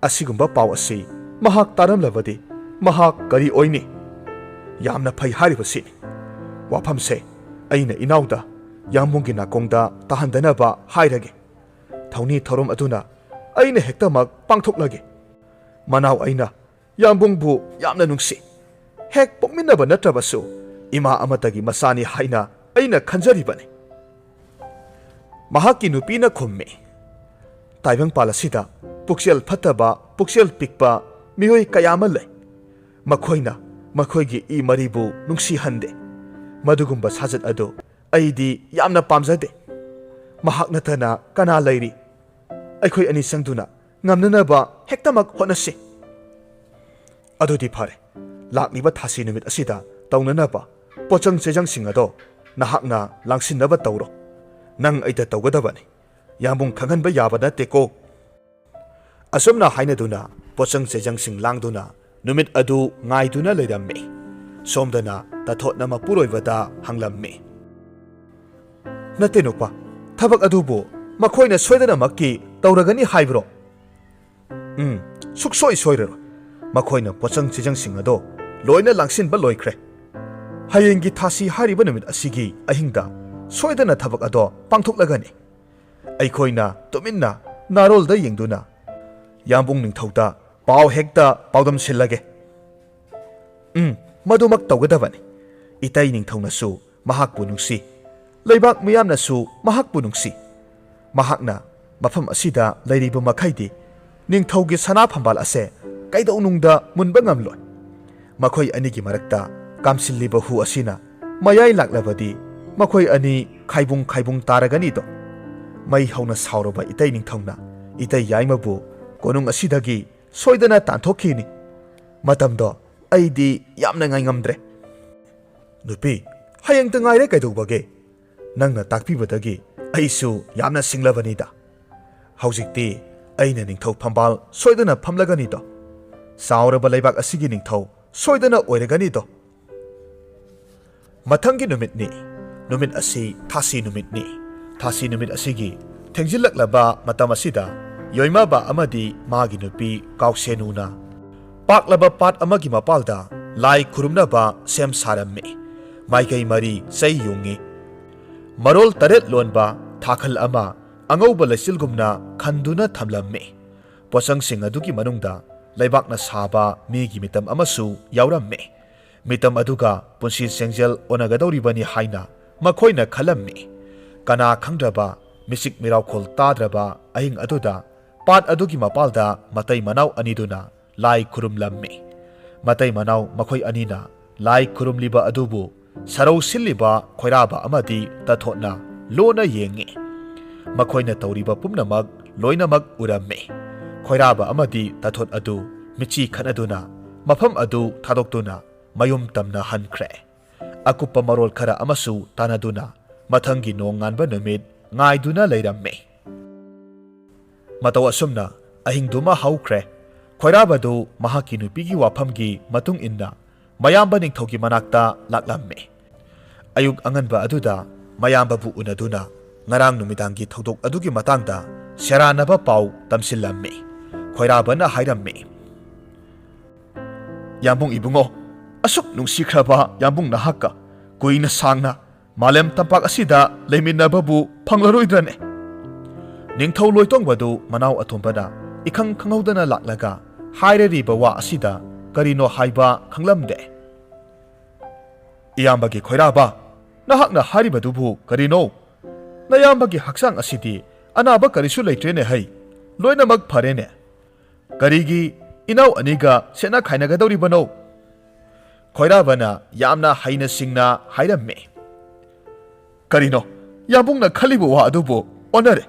ꯑꯁꯤꯒꯨꯝꯕ ꯄꯥꯎ ꯑꯁꯤ ꯃꯍꯥꯛ ꯇꯥꯔꯝꯂꯕꯗꯤ ꯃꯍꯥꯛ ꯀꯔꯤ ꯑꯣꯏꯅꯤ? ꯌꯥꯝꯅ ꯐꯩ ꯍꯥꯏꯔꯤꯕꯁꯤꯅꯤ꯫ ꯋꯥꯐꯝꯁꯦ ꯑꯩꯅ ꯏꯅꯥꯎꯗ ꯌꯥꯝꯕꯨꯡꯒꯤ ꯅꯥꯀꯣꯡꯗ ꯇꯥꯍꯟꯗꯅꯕ ꯍꯥꯏꯔꯒꯦ꯫ ꯊꯧꯅꯤ ꯊꯧꯔꯝ ꯑꯗꯨꯅ ꯑꯩꯅ ꯍꯦꯛꯇꯃꯛ ꯄꯥꯡꯊꯣꯛꯂꯒꯦ꯫ ꯃꯅꯥꯎ ꯑꯩꯅ ꯌꯥꯝꯕꯨꯡꯕꯨ ꯌꯥꯝꯅ ꯅꯨꯡꯁꯤ꯫ ꯍꯦꯛ ꯄꯣꯛꯃꯤꯟꯅꯕ ꯅꯠꯇ꯭ꯔꯕꯁꯨ ꯏꯃꯥ ꯑꯃꯠꯇꯒꯤ ꯃꯆꯥꯅꯤ ꯍꯥꯏꯅ ꯑꯩꯅ ꯈꯟꯖꯔꯤꯕꯅꯤ꯫ ꯃꯍꯥꯛꯀꯤ ꯅꯨꯄꯤꯅ ꯈꯨꯝꯃꯤ, ꯇꯥꯏꯕꯪꯄꯥꯜ ꯑꯁꯤꯗ ꯄꯨꯛꯆꯦꯜ ꯐꯠꯇꯕ, ꯄꯨꯛꯆꯦꯜ ꯄꯤꯛꯄ ꯃꯤꯑꯣꯏ ꯀꯌꯥ ꯑꯃ ꯂꯩ꯫ ꯃꯈꯣꯏꯅ ꯃꯈꯣꯏꯒꯤ ꯏ ꯃꯔꯤꯕꯨ ꯅꯨꯡꯁꯤꯍꯟꯗꯦ꯫ ꯃꯗꯨꯒꯨꯝꯕ ꯁꯥꯖꯠ ꯑꯗꯨ ꯑꯩꯗꯤ ꯌꯥꯝꯅ ꯄꯥꯝꯖꯗꯦ꯫ ꯃꯍꯥꯛ ꯅꯠꯇꯅ ꯀꯅꯥ ꯂꯩꯔꯤ? ꯑꯩꯈꯣꯏ ꯑꯅꯤ ꯆꯪꯗꯨꯅ ꯉꯝꯅꯅꯕ ꯍꯦꯛꯇꯃꯛ ꯍꯣꯠꯅꯁꯤ꯫ ꯑꯗꯨꯗꯤ ꯐꯔꯦ, ꯂꯥꯛꯂꯤꯕ ꯊꯥꯁꯤ ꯅꯨꯃꯤꯠ ꯑꯁꯤꯗ ꯇꯧꯅꯅꯕ ꯄꯣꯠꯆꯪ ꯆꯦꯖꯪꯁꯤꯡ ꯑꯗꯣ ꯅꯍꯥꯛꯅ ꯂꯥꯡꯁꯤꯟꯅꯕ ꯇꯧꯔꯣ꯫ ꯅꯪ ꯑꯩꯗ ꯇꯧꯒꯗꯕꯅꯤ꯫ ꯌꯥꯝꯕꯨꯡ ꯈꯪꯍꯟꯕ ꯌꯥꯕ ꯅꯠꯇꯦꯀꯣ꯫ ꯑꯁꯨꯝꯅ ꯍꯥꯏꯅꯗꯨꯅ ꯄꯣꯠꯆꯪ ꯆꯦꯖꯪꯁꯤꯡ ꯂꯥꯡꯗꯨꯅ ꯅꯨꯃꯤꯠ ꯑꯗꯨ ꯉꯥꯏꯗꯨꯅ ꯂꯩꯔꯝꯃꯤ꯫ ꯁꯣꯝꯗꯅ ꯇꯊꯣꯠꯅ ꯃꯄꯨꯔꯣꯏꯕꯗ ꯍꯪꯂꯝꯃꯤ, "ꯅꯠꯇꯦ ꯅꯨꯄꯥ, ꯊꯕꯛ ꯑꯗꯨꯕꯨ ꯃꯈꯣꯏꯅ ꯁꯣꯏꯗꯅꯃꯛꯀꯤ ꯇꯧꯔꯒꯅꯤ ꯍꯥꯏꯕ꯭ꯔꯣ?" "ꯎꯝ, ꯁꯨꯛꯁꯣꯏ ꯁꯣꯏꯔꯔꯣꯏ꯫ ꯃꯈꯣꯏꯅ ꯄꯣꯠꯆꯪ ꯆꯦꯖꯪꯁꯤꯡ ꯑꯗꯣ ꯂꯣꯏꯅ ꯂꯥꯡꯁꯤꯟꯕ ꯂꯣꯏꯈ꯭ꯔꯦ꯫ ꯍꯌꯦꯡꯒꯤ ꯊꯥꯁꯤ ꯍꯥꯏꯔꯤꯕ ꯅꯨꯃꯤꯠ ꯑꯁꯤꯒꯤ ꯑꯍꯤꯡꯗ ꯁꯣꯏꯗꯅ ꯊꯕꯛ ꯑꯗꯣ ꯄꯥꯡꯊꯣꯛꯂꯒꯅꯤ꯫" ꯑꯩꯈꯣꯏꯅ ꯇꯨꯃꯤꯟꯅ ꯅꯥꯔꯣꯜꯗ ꯌꯦꯡꯗꯨꯅ ꯌꯥꯝꯕꯨꯡ ꯅꯤꯡꯊꯧꯗ ꯄꯥꯎ ꯍꯦꯛꯇ ꯄꯥꯎꯗꯝꯁꯤꯜꯂꯒꯦ꯫ "ꯎꯝ, ꯃꯗꯨꯃꯛ ꯇꯧꯒꯗꯕꯅꯤ꯫ ꯏꯇꯩ ꯅꯤꯡꯊꯧꯅꯁꯨ ꯃꯍꯥꯛꯄꯨ ꯅꯨꯡꯁꯤ, ꯂꯩꯕꯥꯛ ꯃꯤꯌꯥꯝꯅꯁꯨ ꯃꯍꯥꯛꯄꯨ ꯅꯨꯡꯁꯤ꯫ ꯃꯍꯥꯛꯅ ꯃꯐꯝ ꯑꯁꯤꯗ ꯂꯩꯔꯤꯕ ꯃꯈꯩꯗꯤ ꯅꯤꯡꯊꯧꯒꯤ ꯁꯅꯥ ꯐꯝꯕꯥꯜ ꯑꯁꯦ ꯀꯩꯗꯧꯅꯨꯡꯗ ꯃꯨꯟꯕ ꯉꯝꯂꯣꯏ꯫ ꯃꯈꯣꯏ ꯑꯅꯤꯒꯤ ꯃꯔꯛꯇ ꯀꯥꯝꯁꯤꯜꯂꯤꯕ ꯍꯨ ꯑꯁꯤꯅ ꯃꯌꯥꯏ ꯂꯥꯛꯂꯕꯗꯤ ꯃꯈꯣꯏ ꯑꯅꯤ ꯈꯥꯏꯕꯨꯡ ꯈꯥꯏꯕꯨꯡ ꯇꯥꯔꯒꯅꯤꯗꯣ꯫ ꯃꯩ ꯍꯧꯅ ꯁꯥꯎꯔꯕ ꯏꯇꯩ ꯅꯤꯡꯊꯧꯅ ꯏꯇꯩ ꯌꯥꯏꯃꯕꯨ ꯀꯣꯅꯨꯡ ꯑꯁꯤꯗꯒꯤ ꯁꯣꯏꯗꯅ ꯇꯥꯟꯊꯣꯛꯈꯤꯅꯤ꯫ ꯃꯇꯝꯗꯣ ꯑꯩꯗꯤ ꯌꯥꯝꯅ ꯉꯥꯏꯉꯝꯗ꯭ꯔꯦ꯫" "ꯅꯨꯄꯤ, ꯍꯌꯦꯡꯇ ꯉꯥꯏꯔꯦ ꯀꯩꯗꯧꯕꯒꯦ? ꯅꯪꯅ ꯇꯥꯛꯄꯤꯕꯗꯒꯤ ꯑꯩꯁꯨ ꯌꯥꯝꯅ ꯁꯤꯡꯂꯕꯅꯤꯗ꯫ ꯍꯧꯖꯤꯛꯇꯤ ꯑꯩꯅ ꯅꯤꯡꯊꯧ ꯐꯝꯕꯥꯜ ꯁꯣꯏꯗꯅ ꯐꯝꯂꯒꯅꯤꯗꯣ꯫ ꯆꯥꯎꯔꯕ ꯂꯩꯕꯥꯛ ꯑꯁꯤꯒꯤ ꯅꯤꯡꯊꯧ ꯁꯣꯏꯗꯅ ꯑꯣꯏꯔꯒꯅꯤꯗꯣ꯫ ꯃꯊꯪꯒꯤ ꯅꯨꯃꯤꯠꯅꯤ꯫ ꯅꯨꯃꯤꯠ ꯑꯁꯤ ꯊꯥꯁꯤ ꯅꯨꯃꯤꯠꯅꯤ꯫ ꯊꯥꯁꯤ ꯅꯨꯃꯤꯠ ꯑꯁꯤꯒꯤ ꯊꯦꯡꯖꯤꯜꯂꯛꯂꯕ ꯃꯇꯝ ꯑꯁꯤꯗ ꯌꯣꯏꯃꯥꯕ ꯑꯃꯗꯤ ꯃꯥꯒꯤ ꯅꯨꯄꯤ ꯀꯥꯎꯁꯦꯅꯨꯅ ꯄꯥꯛꯂꯕ ꯄꯥꯠ ꯑꯃꯒꯤ ꯃꯄꯥꯜꯗ ꯂꯥꯏ ꯈꯨꯔꯨꯝꯅꯕ ꯁꯦꯝ ꯁꯥꯔꯝꯃꯤ꯫ ꯃꯥꯏꯀꯩ ꯃꯔꯤ ꯆꯩ ꯌꯨꯡꯉꯤ꯫ ꯃꯔꯣꯜ ꯇꯔꯦꯠ ꯂꯣꯟꯕ ꯊꯥꯈꯜ ꯑꯃ ꯑꯉꯧꯕ ꯂꯩꯆꯤꯜꯒꯨꯝꯅ ꯈꯟꯗꯨꯅ ꯊꯝꯂꯝꯃꯤ꯫ ꯄꯣꯠꯁꯪꯁꯤꯡ ꯑꯗꯨꯒꯤ ꯃꯅꯨꯡꯗ ꯂꯩꯕꯥꯛꯅ ꯁꯥꯕ ꯃꯤꯒꯤ ꯃꯤꯇꯝ ꯑꯃꯁꯨ ꯌꯥꯎꯔꯝꯃꯤ꯫ ꯃꯤꯇꯝ ꯑꯗꯨꯒ ꯄꯨꯟꯁꯤ ꯆꯦꯡꯖꯦꯜ ꯑꯣꯟꯅꯒꯗꯧꯔꯤꯕꯅꯤ ꯍꯥꯏꯅ ꯃꯈꯣꯏꯅ ꯈꯜꯂꯝꯃꯤ꯫ ꯀꯅꯥ ꯈꯪꯗ꯭ꯔꯕ, ꯃꯤꯆꯤꯛ ꯃꯤꯔꯥꯎꯈꯣꯜ ꯇꯥꯗ꯭ꯔꯕ ꯑꯍꯤꯡ ꯑꯗꯨꯗ ꯄꯥꯠ ꯑꯗꯨꯒꯤ ꯃꯄꯥꯜꯗ ꯃꯇꯩ ꯃꯅꯥꯎ ꯑꯅꯤꯗꯨꯅ ꯂꯥꯏ ꯈꯨꯔꯨꯝꯂꯝꯃꯤ꯫ ꯃꯇꯩ ꯃꯅꯥꯎ ꯃꯈꯣꯏ ꯑꯅꯤꯅ ꯂꯥꯏ ꯈꯨꯔꯨꯝꯂꯤꯕ ꯑꯗꯨꯕꯨ ꯁꯔꯧ ꯁꯤꯜꯂꯤꯕ ꯈꯣꯏꯔꯥꯕ ꯑꯃꯗꯤ ꯇꯊꯣꯠꯅ ꯂꯣꯟꯅ ꯌꯦꯡꯉꯤ꯫ ꯃꯈꯣꯏꯅ ꯇꯧꯔꯤꯕ ꯄꯨꯝꯅꯃꯛ ꯂꯣꯏꯅꯃꯛ ꯎꯔꯝꯃꯤ꯫ ꯈꯣꯏꯔꯥꯕ ꯑꯃꯗꯤ ꯇꯊꯣꯠ ꯑꯗꯨ ꯃꯤꯠꯆꯤ ꯈꯠꯅꯗꯨꯅ ꯃꯐꯝ ꯑꯗꯨ ꯊꯥꯗꯣꯛꯇꯨꯅ ꯃꯌꯨꯝ ꯇꯝꯅ ꯍꯟꯈ꯭ꯔꯦ꯫ ꯑꯀꯨꯞꯄ ꯃꯔꯣꯜ ꯈꯔ ꯑꯃꯁꯨ ꯇꯥꯟꯅꯗꯨꯅ ꯃꯊꯪꯒꯤ ꯅꯣꯡꯉꯥꯟꯕ ꯅꯨꯃꯤꯠ ꯉꯥꯏꯗꯨꯅ ꯂꯩꯔꯝꯃꯤ꯫ ꯃꯇꯧ ꯑꯁꯨꯝꯅ ꯑꯍꯤꯡꯗꯨꯃ ꯍꯧꯈ꯭ꯔꯦ꯫ ꯈꯣꯏꯔꯥꯕꯗꯨ ꯃꯍꯥꯛꯀꯤ ꯅꯨꯄꯤꯒꯤ ꯋꯥꯐꯝꯒꯤ ꯃꯇꯨꯡ ꯏꯟꯅ ꯃꯌꯥꯝꯕ ꯅꯤꯡꯊꯧꯒꯤ ꯃꯅꯥꯛꯇ ꯂꯥꯛꯂꯝꯃꯤ꯫ ꯑꯌꯨꯛ ꯑꯉꯟꯕ ꯑꯗꯨꯗ ꯃꯌꯥꯝꯕꯕꯨ ꯎꯅꯗꯨꯅ ꯉꯔꯥꯡ ꯅꯨꯃꯤꯗꯥꯡꯒꯤ ꯊꯧꯗꯣꯛ ꯑꯗꯨꯒꯤ ꯃꯇꯥꯡꯗ ꯁꯦꯔꯥꯟꯅꯕ ꯄꯥꯎ ꯇꯝꯁꯤꯜꯂꯝꯃꯤ꯫ ꯈꯣꯏꯔꯥꯕꯅ ꯍꯥꯏꯔꯝꯃꯤ, "ꯌꯥꯝꯕꯨꯡ ꯏꯕꯨꯡꯉꯣ, ꯑꯁꯨꯛ ꯅꯨꯡꯁꯤꯈ꯭ꯔꯕ ꯌꯥꯝꯕꯨꯡ ꯅꯍꯥꯛꯀ ꯀꯨꯏꯅ ꯁꯥꯡꯅ ꯃꯥꯂꯦꯝ ꯇꯝꯄꯥꯛ ꯑꯁꯤꯗ ꯂꯩꯃꯤꯟꯅꯕꯕꯨ ꯐꯪꯂꯔꯣꯏꯗ꯭ꯔꯅꯦ?" ꯅꯤꯡꯊꯧ ꯂꯣꯏꯇꯣꯡꯕꯗꯨ ꯃꯅꯥꯎ ꯑꯇꯣꯝꯕꯅ ꯏꯈꯪ ꯈꯪꯍꯧꯗꯅ ꯂꯥꯛꯂꯒ ꯍꯥꯏꯔꯔꯤꯕ ꯋꯥ ꯑꯁꯤꯗ ꯀꯔꯤꯅꯣ ꯍꯥꯏꯕ ꯈꯪꯂꯝꯗꯦ꯫ "ꯏꯌꯥꯝꯕꯒꯤ ꯈꯣꯏꯔꯥꯕ, ꯅꯍꯥꯛꯅ ꯍꯥꯏꯔꯤꯕꯗꯨꯕꯨ ꯀꯔꯤꯅꯣ? ꯅꯌꯥꯝꯕꯒꯤ ꯍꯛꯆꯥꯡ ꯑꯁꯤꯗꯤ ꯑꯅꯥꯕ ꯀꯔꯤꯁꯨ ꯂꯩꯇ꯭ꯔꯦꯅꯦ ꯍꯩ, ꯂꯣꯏꯅꯃꯛ ꯐꯔꯦꯅꯦ꯫ ꯀꯔꯤꯒꯤ ꯏꯅꯥꯎ ꯑꯅꯤꯒ ꯁꯦꯠꯅ ꯈꯥꯏꯅꯒꯗꯧꯔꯤꯕꯅꯣ?" ꯈꯣꯏꯔꯥꯕꯅ ꯌꯥꯝꯅ ꯍꯩꯅ ꯁꯤꯡꯅ ꯍꯥꯏꯔꯝꯃꯤ꯫ "ꯀꯔꯤꯅꯣ ꯌꯥꯝꯕꯨꯡꯅ ꯈꯜꯂꯤꯕ ꯋꯥ ꯑꯗꯨꯕꯨ? ꯑꯣꯟꯅꯔꯦ꯫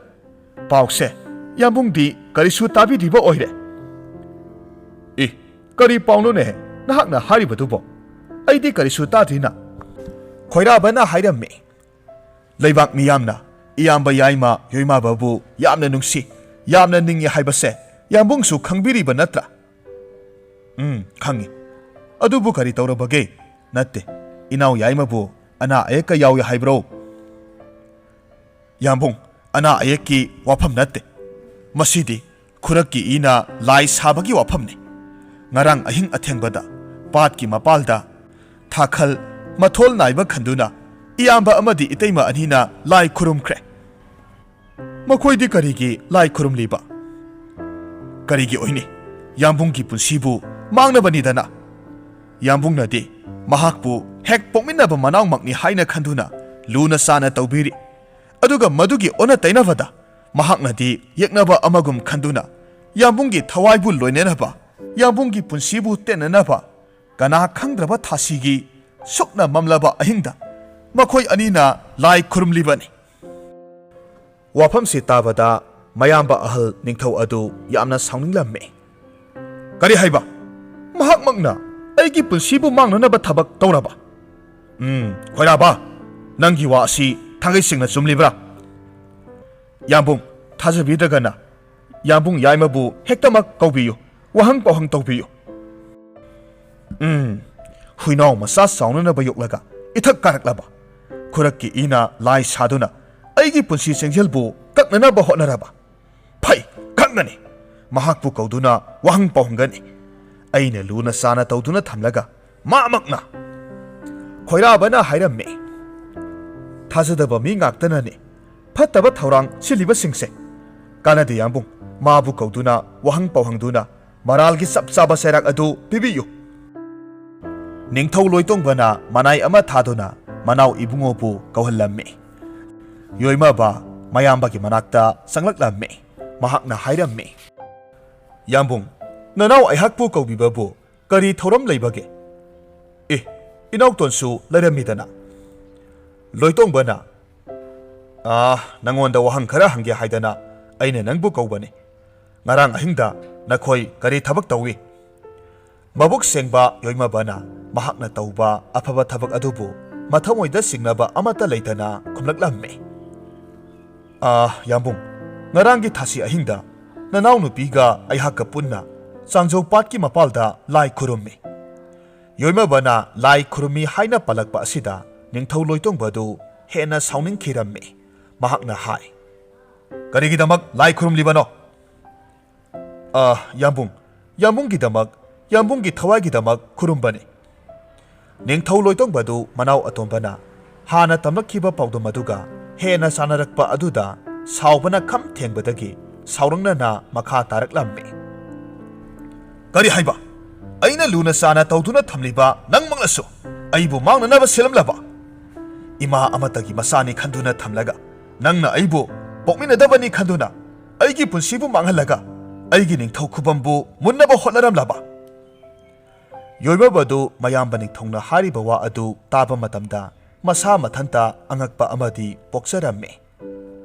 ꯄꯥꯎꯁꯦ ꯌꯥꯝꯕꯨꯡꯗꯤ ꯀꯔꯤꯁꯨ ꯇꯥꯕꯤꯗ꯭ꯔꯤꯕ ꯑꯣꯏꯔꯦ꯫" "ꯏ, ꯀꯔꯤ ꯄꯥꯎꯅꯣꯅꯦ ꯅꯍꯥꯛꯅ ꯍꯥꯏꯔꯤꯕꯗꯨꯕꯣ? ꯑꯩꯗꯤ ꯀꯔꯤꯁꯨ ꯇꯥꯗ꯭ꯔꯤꯅ꯫" ꯈꯣꯏꯔꯥꯕꯅ ꯍꯥꯏꯔꯝꯃꯤ꯫ "ꯂꯩꯕꯥꯛ ꯃꯤꯌꯥꯝꯅ ꯏꯌꯥꯝꯕ ꯌꯥꯏꯃ ꯌꯣꯏꯃꯥꯕꯕꯨ ꯌꯥꯝꯅ ꯅꯨꯡꯁꯤ, ꯌꯥꯝꯅ ꯅꯤꯡꯏ ꯍꯥꯏꯕꯁꯦ ꯌꯥꯝꯕꯨꯡꯁꯨ ꯈꯪꯕꯤꯔꯤꯕ ꯅꯠꯇ꯭ꯔꯥ? ꯎꯝ, ꯈꯪꯏ꯫ ꯑꯗꯨꯕꯨ ꯀꯔꯤ ꯇꯧꯔꯕꯒꯦ? ꯅꯠꯇꯦ, ꯏꯅꯥꯎ ꯌꯥꯏꯃꯕꯨ ꯑꯅꯥ ꯑꯌꯦꯛꯀ ꯌꯥꯎꯏ ꯍꯥꯏꯕ꯭ꯔꯣ? ꯌꯥꯝꯕꯨꯡ, ꯑꯅꯥ ꯑꯌꯦꯛꯀꯤ ꯋꯥꯐꯝ ꯅꯠꯇꯦ꯫ ꯃꯁꯤꯗꯤ ꯈꯨꯔꯛꯀꯤ ꯏꯅ ꯂꯥꯏ ꯁꯥꯕꯒꯤ ꯋꯥꯐꯝꯅꯤ꯫ ꯉꯔꯥꯡ ꯑꯍꯤꯡ ꯑꯊꯦꯡꯕꯗ ꯄꯥꯠꯀꯤ ꯃꯄꯥꯜꯗ ꯊꯥꯈꯜ ꯃꯊꯣꯜ ꯅꯥꯏꯕ ꯈꯟꯗꯨꯅ ꯏꯌꯥꯝꯕ ꯑꯃꯗꯤ ꯏꯇꯩꯃ ꯑꯅꯤꯅ ꯂꯥꯏ ꯈꯨꯔꯨꯝꯈ꯭ꯔꯦ꯫ ꯃꯈꯣꯏꯗꯤ ꯀꯔꯤꯒꯤ ꯂꯥꯏ ꯈꯨꯔꯨꯝꯂꯤꯕ? ꯀꯔꯤꯒꯤ ꯑꯣꯏꯅꯤ? ꯌꯥꯝꯕꯨꯡꯒꯤ ꯄꯨꯟꯁꯤꯕꯨ ꯃꯥꯡꯅꯕꯅꯤꯗꯅ꯫ ꯌꯥꯝꯕꯨꯡꯅꯗꯤ ꯃꯍꯥꯛꯄꯨ ꯍꯦꯛ ꯄꯣꯛꯃꯤꯟꯅꯕ ꯃꯅꯥꯎꯃꯛꯅꯤ ꯍꯥꯏꯅ ꯈꯟꯗꯨꯅ ꯂꯨꯅ ꯆꯥꯅ ꯇꯧꯕꯤꯔꯤ꯫ ꯑꯗꯨꯒ ꯃꯗꯨꯒꯤ ꯑꯣꯟꯅ ꯇꯩꯅꯕꯗ ꯃꯍꯥꯛꯅꯗꯤ ꯌꯦꯛꯅꯕ ꯑꯃꯒꯨꯝ ꯈꯟꯗꯨꯅ ꯌꯥꯝꯕꯨꯡꯒꯤ ꯊꯋꯥꯏꯕꯨ ꯂꯣꯏꯅꯅꯕ, ꯌꯥꯝꯕꯨꯡꯒꯤ ꯄꯨꯟꯁꯤꯕꯨ ꯇꯦꯟꯅꯅꯕ ꯀꯅꯥ ꯈꯪꯗ꯭ꯔꯕ ꯊꯥꯁꯤꯒꯤ ꯁꯨꯛꯅ ꯃꯝꯂꯕ ꯑꯍꯤꯡꯗ ꯃꯈꯣꯏ ꯑꯅꯤꯅ ꯂꯥꯏ ꯈꯨꯔꯨꯝꯂꯤꯕꯅꯤ꯫ ꯋꯥꯐꯝꯁꯤ ꯇꯥꯕꯗ ꯃꯌꯥꯝꯕ ꯑꯍꯜ ꯅꯤꯡꯊꯧ ꯑꯗꯨ ꯌꯥꯝꯅ ꯁꯥꯎꯅꯤꯡꯂꯝꯃꯤ꯫ "ꯀꯔꯤ ꯍꯥꯏꯕ? ꯃꯍꯥꯛꯃꯛꯅ ꯑꯩꯒꯤ ꯄꯨꯟꯁꯤꯕꯨ ꯃꯥꯡꯅꯅꯕ ꯊꯕꯛ ꯇꯧꯔꯕ? ꯎꯝ, ꯈꯣꯏꯔꯥꯕ, ꯅꯪꯒꯤ ꯋꯥ ꯑꯁꯤ ꯊꯥꯡꯒꯩ ꯁꯦꯡꯅ ꯆꯨꯝꯂꯤꯕ꯭ꯔꯥ?" ꯌꯥꯝꯕꯨꯡ, ꯊꯥꯖꯕꯤꯗ꯭ꯔꯒꯅ ꯌꯥꯝꯕꯨꯡ ꯌꯥꯏꯃꯕꯨ ꯍꯦꯛꯇꯃꯛ ꯀꯧꯕꯤꯌꯨ, ꯋꯥꯍꯪ ꯄꯥꯎꯍꯪ ꯇꯧꯕꯤꯌꯨ꯫ ꯎꯝ, ꯍꯨꯏꯅꯥꯎ ꯃꯆꯥ ꯆꯥꯎꯅꯅꯕ ꯌꯣꯛꯂꯒ ꯏꯊꯛ ꯀꯥꯔꯛꯂꯕ ꯈꯨꯔꯛꯀꯤ ꯏꯅ ꯂꯥꯏ ꯁꯥꯗꯨꯅ ꯑꯩꯒꯤ ꯄꯨꯟꯁꯤ ꯆꯦꯡꯖꯦꯜꯕꯨ ꯀꯛꯅꯅꯕ ꯍꯣꯠꯅꯔꯕ꯫ ꯐꯩ, ꯀꯛꯅꯅꯤ꯫ ꯃꯍꯥꯛꯄꯨ ꯀꯧꯗꯨꯅ ꯋꯥꯍꯪ ꯄꯥꯎꯍꯪꯒꯅꯤ꯫ ꯑꯩꯅ ꯂꯨꯅ ꯆꯥꯅ ꯇꯧꯗꯨꯅ ꯊꯝꯂꯒ ꯃꯥꯃꯛꯅ꯫ ꯈꯣꯏꯔꯥꯕꯅ ꯍꯥꯏꯔꯝꯃꯤ꯫ ꯊꯥꯖꯗꯕ ꯃꯤ ꯉꯥꯛꯇꯅꯅꯤ ꯐꯠꯇꯕ ꯊꯧꯔꯥꯡ ꯁꯤꯜꯂꯤꯕꯁꯤꯡꯁꯦ꯫ ꯀꯥꯟꯅꯗꯦ ꯌꯥꯝꯕꯨꯡ, ꯃꯥꯕꯨ ꯀꯧꯗꯨꯅ ꯋꯥꯍꯪ ꯄꯥꯎꯍꯪꯗꯨꯅ ꯃꯔꯥꯜꯒꯤ ꯆꯞ ꯆꯥꯕ ꯆꯩꯔꯥꯛ ꯑꯗꯨ ꯄꯤꯕꯤꯌꯨ꯫ ꯅꯤꯡꯊꯧ ꯂꯣꯏꯇꯣꯡꯕꯅ ꯃꯅꯥꯏ ꯑꯃ ꯊꯥꯗꯨꯅ ꯃꯅꯥꯎ ꯏꯕꯨꯡꯉꯣꯕꯨ ꯀꯧꯍꯜꯂꯝꯃꯤ꯫ ꯌꯣꯏꯃꯕ ꯃꯌꯥꯝꯕꯒꯤ ꯃꯅꯥꯛꯇ ꯆꯪꯂꯛꯂꯝꯃꯤ꯫ ꯃꯍꯥꯛꯅ ꯍꯥꯏꯔꯝꯃꯤ, "ꯌꯥꯝꯕꯨꯡ, ꯅꯅꯥꯎ ꯑꯩꯍꯥꯛꯄꯨ ꯀꯧꯕꯤꯕꯕꯨ ꯀꯔꯤ ꯊꯧꯔꯝ ꯂꯩꯕꯒꯦ?" "ꯑꯦ, ꯏꯅꯥꯎꯇꯣꯟꯁꯨ ꯂꯩꯔꯝꯃꯤꯗꯅ?" ꯂꯣꯏꯇꯣꯡꯕꯅ, "ꯑꯥ, ꯅꯉꯣꯟꯗ ꯋꯥꯍꯪ ꯈꯔ ꯍꯪꯒꯦ ꯍꯥꯏꯗꯅ ꯑꯩꯅ ꯅꯪꯕꯨ ꯀꯧꯕꯅꯤ꯫ ꯉꯔꯥꯡ ꯑꯍꯤꯡꯗ ꯅꯈꯣꯏ ꯀꯔꯤ ꯊꯕꯛ ꯇꯧꯏ?" ꯃꯕꯨꯛ ꯁꯦꯡꯕ ꯌꯣꯏꯃꯕꯅ ꯃꯍꯥꯛꯅ ꯇꯧꯕ ꯑꯐꯕ ꯊꯕꯛ ꯑꯗꯨꯕꯨ ꯃꯊꯃꯣꯏꯗ ꯆꯤꯡꯅꯕ ꯑꯃꯠꯇ ꯂꯩꯇꯅ ꯈꯨꯝꯂꯛꯂꯝꯃꯤ꯫ ꯑꯥ, ꯌꯥꯝꯕꯨꯡ, ꯉꯔꯥꯡꯒꯤ ꯊꯥꯁꯤ ꯑꯍꯤꯡꯗ ꯅꯅꯥꯎꯅꯨꯄꯤꯒ ꯑꯩꯍꯥꯛꯀ ꯄꯨꯟꯅ ꯆꯥꯡꯖꯧ ꯄꯥꯠꯀꯤ ꯃꯄꯥꯜꯗ ꯂꯥꯏ ꯈꯨꯔꯨꯝꯃꯤ꯫ ꯌꯣꯏꯃꯕꯅ ꯂꯥꯏ ꯈꯨꯔꯨꯝꯃꯤ ꯍꯥꯏꯅ ꯄꯜꯂꯛꯄ ꯑꯁꯤꯗ ꯅꯤꯡꯊꯧ ꯂꯣꯏꯇꯣꯡꯕꯗꯨ ꯍꯦꯟꯅ ꯁꯥꯎꯅꯤꯡꯈꯤꯔꯝꯃꯤ꯫ ꯃꯍꯥꯛꯅ ꯍꯥꯏ, "ꯀꯔꯤꯒꯤꯗꯃꯛ ꯂꯥꯏ ꯈꯨꯔꯨꯝꯂꯤꯕꯅꯣ?" "ꯑꯥ, ꯌꯥꯝꯕꯨꯡ, ꯌꯥꯝꯕꯨꯡꯒꯤꯗꯃꯛ, ꯌꯥꯝꯕꯨꯡꯒꯤ ꯊꯋꯥꯏꯒꯤꯗꯃꯛ ꯈꯨꯔꯨꯝꯕꯅꯤ꯫" ꯅꯤꯡꯊꯧ ꯂꯣꯏꯇꯣꯡꯕꯗꯨ ꯃꯅꯥꯎ ꯑꯇꯣꯝꯕꯅ ꯍꯥꯟꯅ ꯇꯝꯂꯛꯈꯤꯕ ꯄꯥꯎꯗꯝ ꯑꯗꯨꯒ ꯍꯦꯟꯅ ꯆꯥꯅꯔꯛꯄ ꯑꯗꯨꯗ ꯁꯥꯎꯕꯅ ꯈꯝ ꯊꯦꯡꯕꯗꯒꯤ ꯁꯥꯎꯔꯛꯅꯅ ꯃꯈꯥ ꯇꯥꯔꯛꯂꯝꯃꯤ꯫ "ꯀꯔꯤ ꯍꯥꯏꯕ? ꯑꯩꯅ ꯂꯨꯅ ꯆꯥꯅ ꯇꯧꯗꯨꯅ ꯊꯝꯂꯤꯕ ꯅꯪꯃꯛꯅꯁꯨ ꯑꯩꯕꯨ ꯃꯥꯡꯅꯅꯕ ꯁꯤꯜꯂꯝꯂꯕ? ꯏꯃꯥ ꯑꯃꯠꯇꯒꯤ ꯃꯆꯥꯅꯤ ꯈꯟꯗꯨꯅ ꯊꯝꯂꯒ, ꯅꯪꯅ ꯑꯩꯕꯨ ꯄꯣꯛꯃꯤꯟꯅꯗꯕꯅꯤ ꯈꯟꯗꯨꯅ ꯑꯩꯒꯤ ꯄꯨꯟꯁꯤꯕꯨ ꯃꯥꯡꯍꯜꯂꯒ ꯑꯩꯒꯤ ꯅꯤꯡꯊꯧ ꯈꯨꯕꯝꯕꯨ ꯃꯨꯟꯅꯕ ꯍꯣꯠꯅꯔꯝꯂꯕ?" ꯌꯣꯏꯃꯕꯗꯨ ꯃꯌꯥꯝꯕ ꯅꯤꯡꯊꯧꯅ ꯍꯥꯏꯔꯤꯕ ꯋꯥ ꯑꯗꯨ ꯇꯥꯕ ꯃꯇꯝꯗ ꯃꯁꯥ ꯃꯊꯟꯇ ꯑꯉꯛꯄ ꯑꯃꯗꯤ ꯄꯣꯛꯆꯔꯝꯃꯤ꯫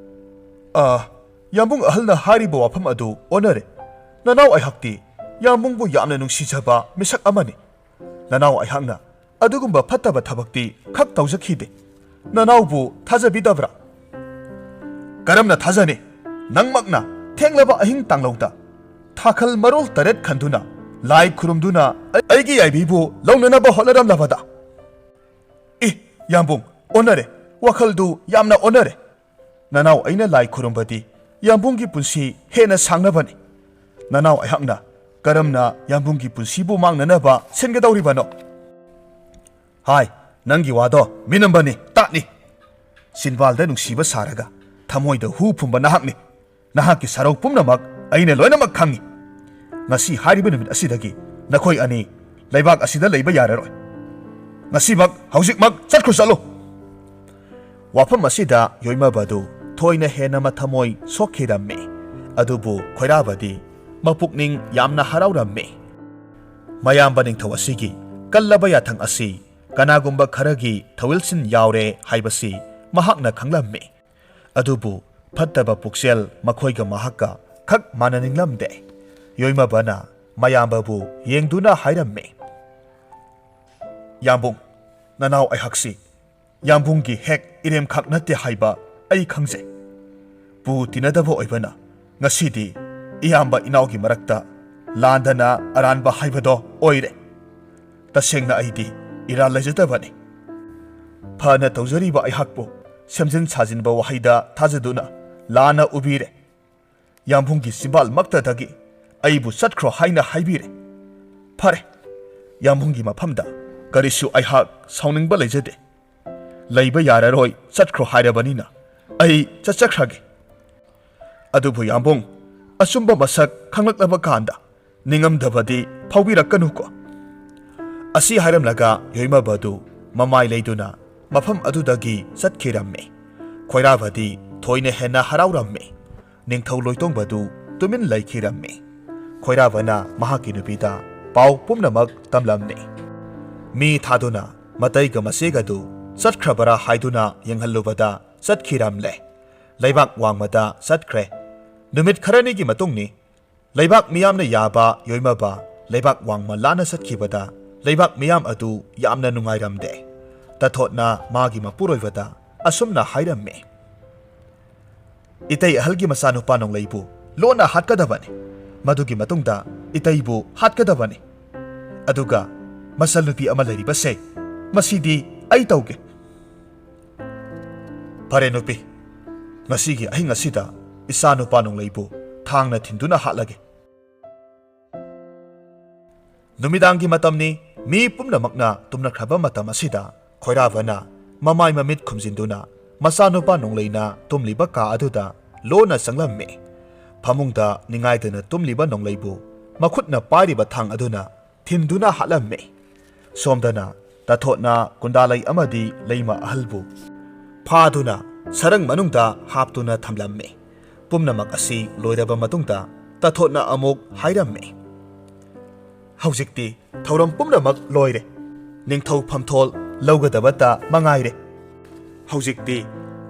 "ꯑꯥ, ꯌꯥꯝꯕꯨꯡ ꯑꯍꯜꯅ ꯍꯥꯏꯔꯤꯕ ꯋꯥꯐꯝ ꯑꯗꯨ ꯑꯣꯟꯅꯔꯦ꯫ ꯅꯅꯥꯎ ꯑꯩꯍꯥꯛꯇꯤ ꯌꯥꯝꯕꯨꯡꯕꯨ ꯌꯥꯝꯅ ꯅꯨꯡꯁꯤꯖꯕ ꯃꯤꯁꯛ ꯑꯃꯅꯤ꯫ ꯅꯅꯥꯎ ꯑꯩꯍꯥꯛꯅ ꯑꯗꯨꯒꯨꯝꯕ ꯐꯠꯇꯕ ꯊꯕꯛꯇꯤ ꯈꯛ ꯇꯧꯖꯈꯤꯗꯦ꯫ ꯅꯅꯥꯎꯕꯨ ꯊꯥꯖꯕꯤꯗꯕ꯭ꯔꯥ?" "ꯀꯔꯝꯅ ꯊꯥꯖꯅꯤ? ꯅꯪꯃꯛꯅ ꯊꯦꯡꯂꯕ ꯑꯍꯤꯡ ꯇꯥꯡꯂꯧꯗ ꯊꯥꯈꯜ ꯃꯔꯣꯜ ꯇꯔꯦꯠ ꯈꯟꯗꯨꯅ ꯂꯥꯏ ꯈꯨꯔꯨꯝꯗꯨꯅ ꯑꯩꯒꯤ ꯌꯥꯏꯕꯤꯕꯨ ꯂꯧꯅꯅꯕ ꯍꯣꯠꯅꯔꯝꯂꯕꯗ?" "ꯏ, ꯌꯥꯝꯕꯨꯡ, ꯑꯣꯟꯅꯔꯦ꯫ ꯋꯥꯈꯜꯗꯨ ꯌꯥꯝꯅ ꯑꯣꯟꯅꯔꯦ꯫ ꯅꯅꯥꯎ ꯑꯩꯅ ꯂꯥꯏ ꯈꯨꯔꯨꯝꯕꯗꯤ ꯌꯥꯝꯕꯨꯡꯒꯤ ꯄꯨꯟꯁꯤ ꯍꯦꯟꯅ ꯁꯥꯡꯅꯕꯅꯤ꯫ ꯅꯅꯥꯎ ꯑꯩꯍꯥꯛꯅ ꯀꯔꯝꯅ ꯌꯥꯝꯕꯨꯡꯒꯤ ꯄꯨꯟꯁꯤꯕꯨ ꯃꯥꯡꯅꯅꯕ ꯁꯤꯟꯒꯗꯧꯔꯤꯕꯅꯣ?" "ꯍꯥꯏ, ꯅꯪꯒꯤ ꯋꯥꯗꯣ ꯃꯤꯅꯝꯕꯅꯤ, ꯇꯥꯠꯅꯤ꯫ ꯆꯤꯟꯕꯥꯜꯗ ꯅꯨꯡꯁꯤꯕ ꯁꯥꯔꯒ ꯊꯃꯣꯏꯗ ꯍꯨ ꯐꯨꯝꯕ ꯅꯍꯥꯛꯅꯤ꯫ ꯅꯍꯥꯛꯀꯤ ꯁꯔꯧ ꯄꯨꯝꯅꯃꯛ ꯑꯩꯅ ꯂꯣꯏꯅꯃꯛ ꯈꯪꯏ꯫ ꯉꯁꯤ ꯍꯥꯏꯔꯤꯕ ꯅꯨꯃꯤꯠ ꯑꯁꯤꯗꯒꯤ ꯅꯈꯣꯏ ꯑꯅꯤ ꯂꯩꯕꯥꯛ ꯑꯁꯤꯗ ꯂꯩꯕ ꯌꯥꯔꯔꯣꯏ꯫ ꯉꯁꯤꯃꯛ, ꯍꯧꯖꯤꯛꯃꯛ ꯆꯠꯈ꯭ꯔꯣ, ꯆꯠꯂꯣ!" ꯋꯥꯐꯝ ꯑꯁꯤꯗ ꯌꯣꯏꯃꯕꯗꯨ ꯊꯣꯏꯅ ꯍꯦꯟꯅ ꯃꯊꯃꯣꯏ ꯁꯣꯛꯈꯤꯔꯝꯃꯤ꯫ ꯑꯗꯨꯕꯨ ꯈꯣꯏꯔꯥꯕꯗꯤ ꯃꯄꯨꯛꯅꯤꯡ ꯌꯥꯝꯅ ꯍꯔꯥꯎꯔꯝꯃꯤ꯫ ꯃꯌꯥꯝꯕ ꯅꯤꯡꯊꯧ ꯑꯁꯤꯒꯤ ꯀꯜꯂꯕ ꯌꯥꯊꯪ ꯑꯁꯤ ꯀꯅꯥꯒꯨꯝꯕ ꯈꯔꯒꯤ ꯊꯧꯋꯤꯜꯁꯤꯟ ꯌꯥꯎꯔꯦ ꯍꯥꯏꯕꯁꯤ ꯃꯍꯥꯛꯅ ꯈꯪꯂꯝꯃꯤ꯫ ꯑꯗꯨꯕꯨ ꯐꯠꯇꯕ ꯄꯨꯛꯆꯦꯜ ꯃꯈꯣꯏꯒ ꯃꯍꯥꯛꯀ ꯈꯛ ꯃꯥꯟꯅꯅꯤꯡꯂꯝꯗꯦ꯫ ꯌꯣꯏꯃꯕꯅ ꯃꯌꯥꯝꯕꯕꯨ ꯌꯦꯡꯗꯨꯅ ꯍꯥꯏꯔꯝꯃꯤ, "ꯌꯥꯝꯕꯨꯡ, ꯅꯅꯥꯎ ꯑꯩꯍꯥꯛꯁꯤ ꯌꯥꯝꯕꯨꯡꯒꯤ ꯍꯦꯛ ꯏꯔꯦꯝꯈꯥꯛ ꯅꯠꯇꯦ ꯍꯥꯏꯕ ꯑꯩ ꯈꯪꯖꯩ꯫ ꯄꯨ ꯇꯤꯟꯅꯗꯕ ꯑꯣꯏꯕꯅ ꯉꯁꯤꯗꯤ ꯏꯌꯥꯝꯕ ꯏꯅꯥꯎꯒꯤ ꯃꯔꯛꯇ ꯂꯥꯟꯗꯅ ꯑꯔꯥꯟꯕ ꯍꯥꯏꯕꯗꯣ ꯑꯣꯏꯔꯦ꯫ ꯇꯁꯦꯡꯅ ꯑꯩꯗꯤ ꯏꯔꯥꯜ ꯂꯩꯖꯗꯕꯅꯤ꯫ ꯐꯅ ꯇꯧꯖꯔꯤꯕ ꯑꯩꯍꯥꯛꯄꯨ ꯁꯦꯝꯖꯤꯟ ꯁꯥꯖꯤꯟꯕ ꯋꯥꯍꯩꯗ ꯊꯥꯖꯗꯨꯅ ꯂꯥꯟꯅ ꯎꯕꯤꯔꯦ꯫ ꯌꯥꯝꯕꯨꯡꯒꯤ ꯆꯤꯝꯕꯥꯜꯃꯛꯇꯗꯒꯤ ꯑꯩꯕꯨ ꯆꯠꯈ꯭ꯔꯣ ꯍꯥꯏꯅ ꯍꯥꯏꯕꯤꯔꯦ꯫ ꯐꯔꯦ, ꯌꯥꯝꯕꯨꯡꯒꯤ ꯃꯐꯝꯗ ꯀꯔꯤꯁꯨ ꯑꯩꯍꯥꯛ ꯁꯥꯎꯅꯤꯡꯕ ꯂꯩꯖꯗꯦ꯫ ꯂꯩꯕ ꯌꯥꯔꯔꯣꯏ, ꯆꯠꯈ꯭ꯔꯣ ꯍꯥꯏꯔꯕꯅꯤꯅ ꯑꯩ ꯆꯠꯆꯈ꯭ꯔꯒꯦ꯫ ꯑꯗꯨꯕꯨ ꯌꯥꯝꯕꯨꯡ, ꯑꯆꯨꯝꯕ ꯃꯁꯛ ꯈꯪꯂꯛꯂꯕ ꯀꯥꯟꯗ ꯅꯤꯡꯉꯝꯗꯕꯗꯤ ꯐꯥꯎꯕꯤꯔꯛꯀꯅꯨꯀꯣ꯫ ꯑꯁꯤ ꯍꯥꯏꯔꯝꯂꯒ ꯌꯣꯏꯃꯕꯗꯨ ꯃꯃꯥꯏ ꯂꯩꯗꯨꯅ ꯃꯐꯝ ꯑꯗꯨꯗꯒꯤ ꯆꯠꯈꯤꯔꯝꯃꯤ꯫ ꯈꯣꯏꯔꯥꯕꯗꯤ ꯊꯣꯏꯅ ꯍꯦꯟꯅ ꯍꯔꯥꯎꯔꯝꯃꯤ꯫ ꯅꯤꯡꯊꯧ ꯂꯣꯏꯇꯣꯡꯕꯗꯨ ꯇꯨꯃꯤꯟ ꯂꯩꯈꯤꯔꯝꯃꯤ꯫ ꯈꯣꯏꯔꯥꯕꯅ ꯃꯍꯥꯛꯀꯤ ꯅꯨꯄꯤꯗ ꯄꯥꯎ ꯄꯨꯝꯅꯃꯛ ꯇꯝꯂꯝꯃꯤ꯫ ꯃꯤ ꯊꯥꯗꯨꯅ ꯃꯇꯩꯒ ꯃꯆꯦꯒꯗꯨ ꯆꯠꯈ꯭ꯔꯕꯔꯥ ꯍꯥꯏꯗꯨꯅ ꯌꯦꯡꯍꯜꯂꯨꯕꯗ ꯆꯠꯈꯤꯔꯝꯂꯦ꯫ ꯂꯩꯕꯥꯛ ꯋꯥꯡꯃꯗ ꯆꯠꯈ꯭ꯔꯦ꯫ ꯅꯨꯃꯤꯠ ꯈꯔꯅꯤꯒꯤ ꯃꯇꯨꯡꯅꯤ꯫ ꯂꯩꯕꯥꯛ ꯃꯤꯌꯥꯝꯅ ꯌꯥꯕ ꯌꯣꯏꯃꯕ ꯂꯩꯕꯥꯛ ꯋꯥꯡꯃ ꯂꯥꯟꯅ ꯆꯠꯈꯤꯕꯗ ꯂꯩꯕꯥꯛ ꯃꯤꯌꯥꯝ ꯑꯗꯨ ꯌꯥꯝꯅ ꯅꯨꯡꯉꯥꯏꯔꯝꯗꯦ꯫ ꯇꯥꯊꯣꯠꯅ ꯃꯥꯒꯤ ꯃꯄꯨꯔꯣꯏꯕꯗ ꯑꯁꯨꯝꯅ ꯍꯥꯏꯔꯝꯃꯤ, "ꯏꯇꯩ ꯑꯍꯜꯒꯤ ꯃꯆꯥꯅꯨꯄꯥ ꯅꯣꯡꯂꯩꯕꯨ ꯂꯣꯟꯅ ꯍꯥꯠꯀꯗꯕꯅꯤ꯫ ꯃꯗꯨꯒꯤ ꯃꯇꯨꯡꯗ ꯏꯇꯩꯕꯨ ꯍꯥꯠꯀꯗꯕꯅꯤ꯫ ꯑꯗꯨꯒ ꯃꯆꯜ ꯅꯨꯄꯤ ꯑꯃ ꯂꯩꯔꯤꯕꯁꯦ, ꯃꯁꯤꯗꯤ ꯑꯩ ꯇꯧꯒꯦ꯫" "ꯐꯔꯦ ꯅꯨꯄꯤ, ꯉꯁꯤꯒꯤ ꯑꯍꯤꯡ ꯑꯁꯤꯗ ꯏꯆꯥ ꯅꯨꯄꯥ ꯅꯣꯡꯂꯩꯕꯨ ꯊꯥꯡꯅ ꯊꯤꯟꯗꯨꯅ ꯍꯥꯠꯂꯒꯦ꯫" ꯅꯨꯃꯤꯗꯥꯡꯒꯤ ꯃꯇꯝꯅꯤ꯫ ꯃꯤ ꯄꯨꯝꯅꯃꯛꯅ ꯇꯨꯝꯅꯈ꯭ꯔꯕ ꯃꯇꯝ ꯑꯁꯤꯗ ꯈꯣꯏꯔꯥꯕꯅ ꯃꯃꯥꯏ ꯃꯃꯤꯠ ꯈꯨꯝꯖꯤꯟꯗꯨꯅ ꯃꯆꯥꯅꯨꯄꯥ ꯅꯣꯡꯂꯩꯅ ꯇꯨꯝꯂꯤꯕ ꯀꯥ ꯑꯗꯨꯗ ꯂꯣꯟꯅ ꯆꯪꯂꯝꯃꯤ꯫ ꯐꯃꯨꯡꯗ ꯅꯤꯡꯉꯥꯏꯗꯅ ꯇꯨꯝꯂꯤꯕ ꯅꯣꯡꯂꯩꯕꯨ ꯃꯈꯨꯠꯅ ꯄꯥꯏꯔꯤꯕ ꯊꯥꯡ ꯑꯗꯨꯅ ꯊꯤꯟꯗꯨꯅ ꯍꯥꯠꯂꯝꯃꯤ꯫ ꯁꯣꯝꯗꯅ ꯇꯥꯊꯣꯠꯅ ꯀꯨꯟꯗꯥꯂꯩ ꯑꯃꯗꯤ ꯂꯩꯃ ꯑꯍꯜꯕꯨ ꯐꯥꯗꯨꯅ ꯁꯔꯪ ꯃꯅꯨꯡꯗ ꯍꯥꯞꯇꯨꯅ ꯊꯝꯂꯝꯃꯤ꯫ ꯄꯨꯝꯅꯃꯛ ꯑꯁꯤ ꯂꯣꯏꯔꯕ ꯃꯇꯨꯡꯗ ꯇꯥꯊꯣꯠꯅ ꯑꯃꯨꯛ ꯍꯥꯏꯔꯝꯃꯤ, "ꯍꯧꯖꯤꯛꯇꯤ ꯊꯧꯔꯝ ꯄꯨꯝꯅꯃꯛ ꯂꯣꯏꯔꯦ꯫ ꯅꯤꯡꯊꯧ ꯐꯝꯊꯣꯜ ꯂꯧꯒꯗꯕꯇ ꯃꯉꯥꯏꯔꯦ꯫ ꯍꯧꯖꯤꯛꯇꯤ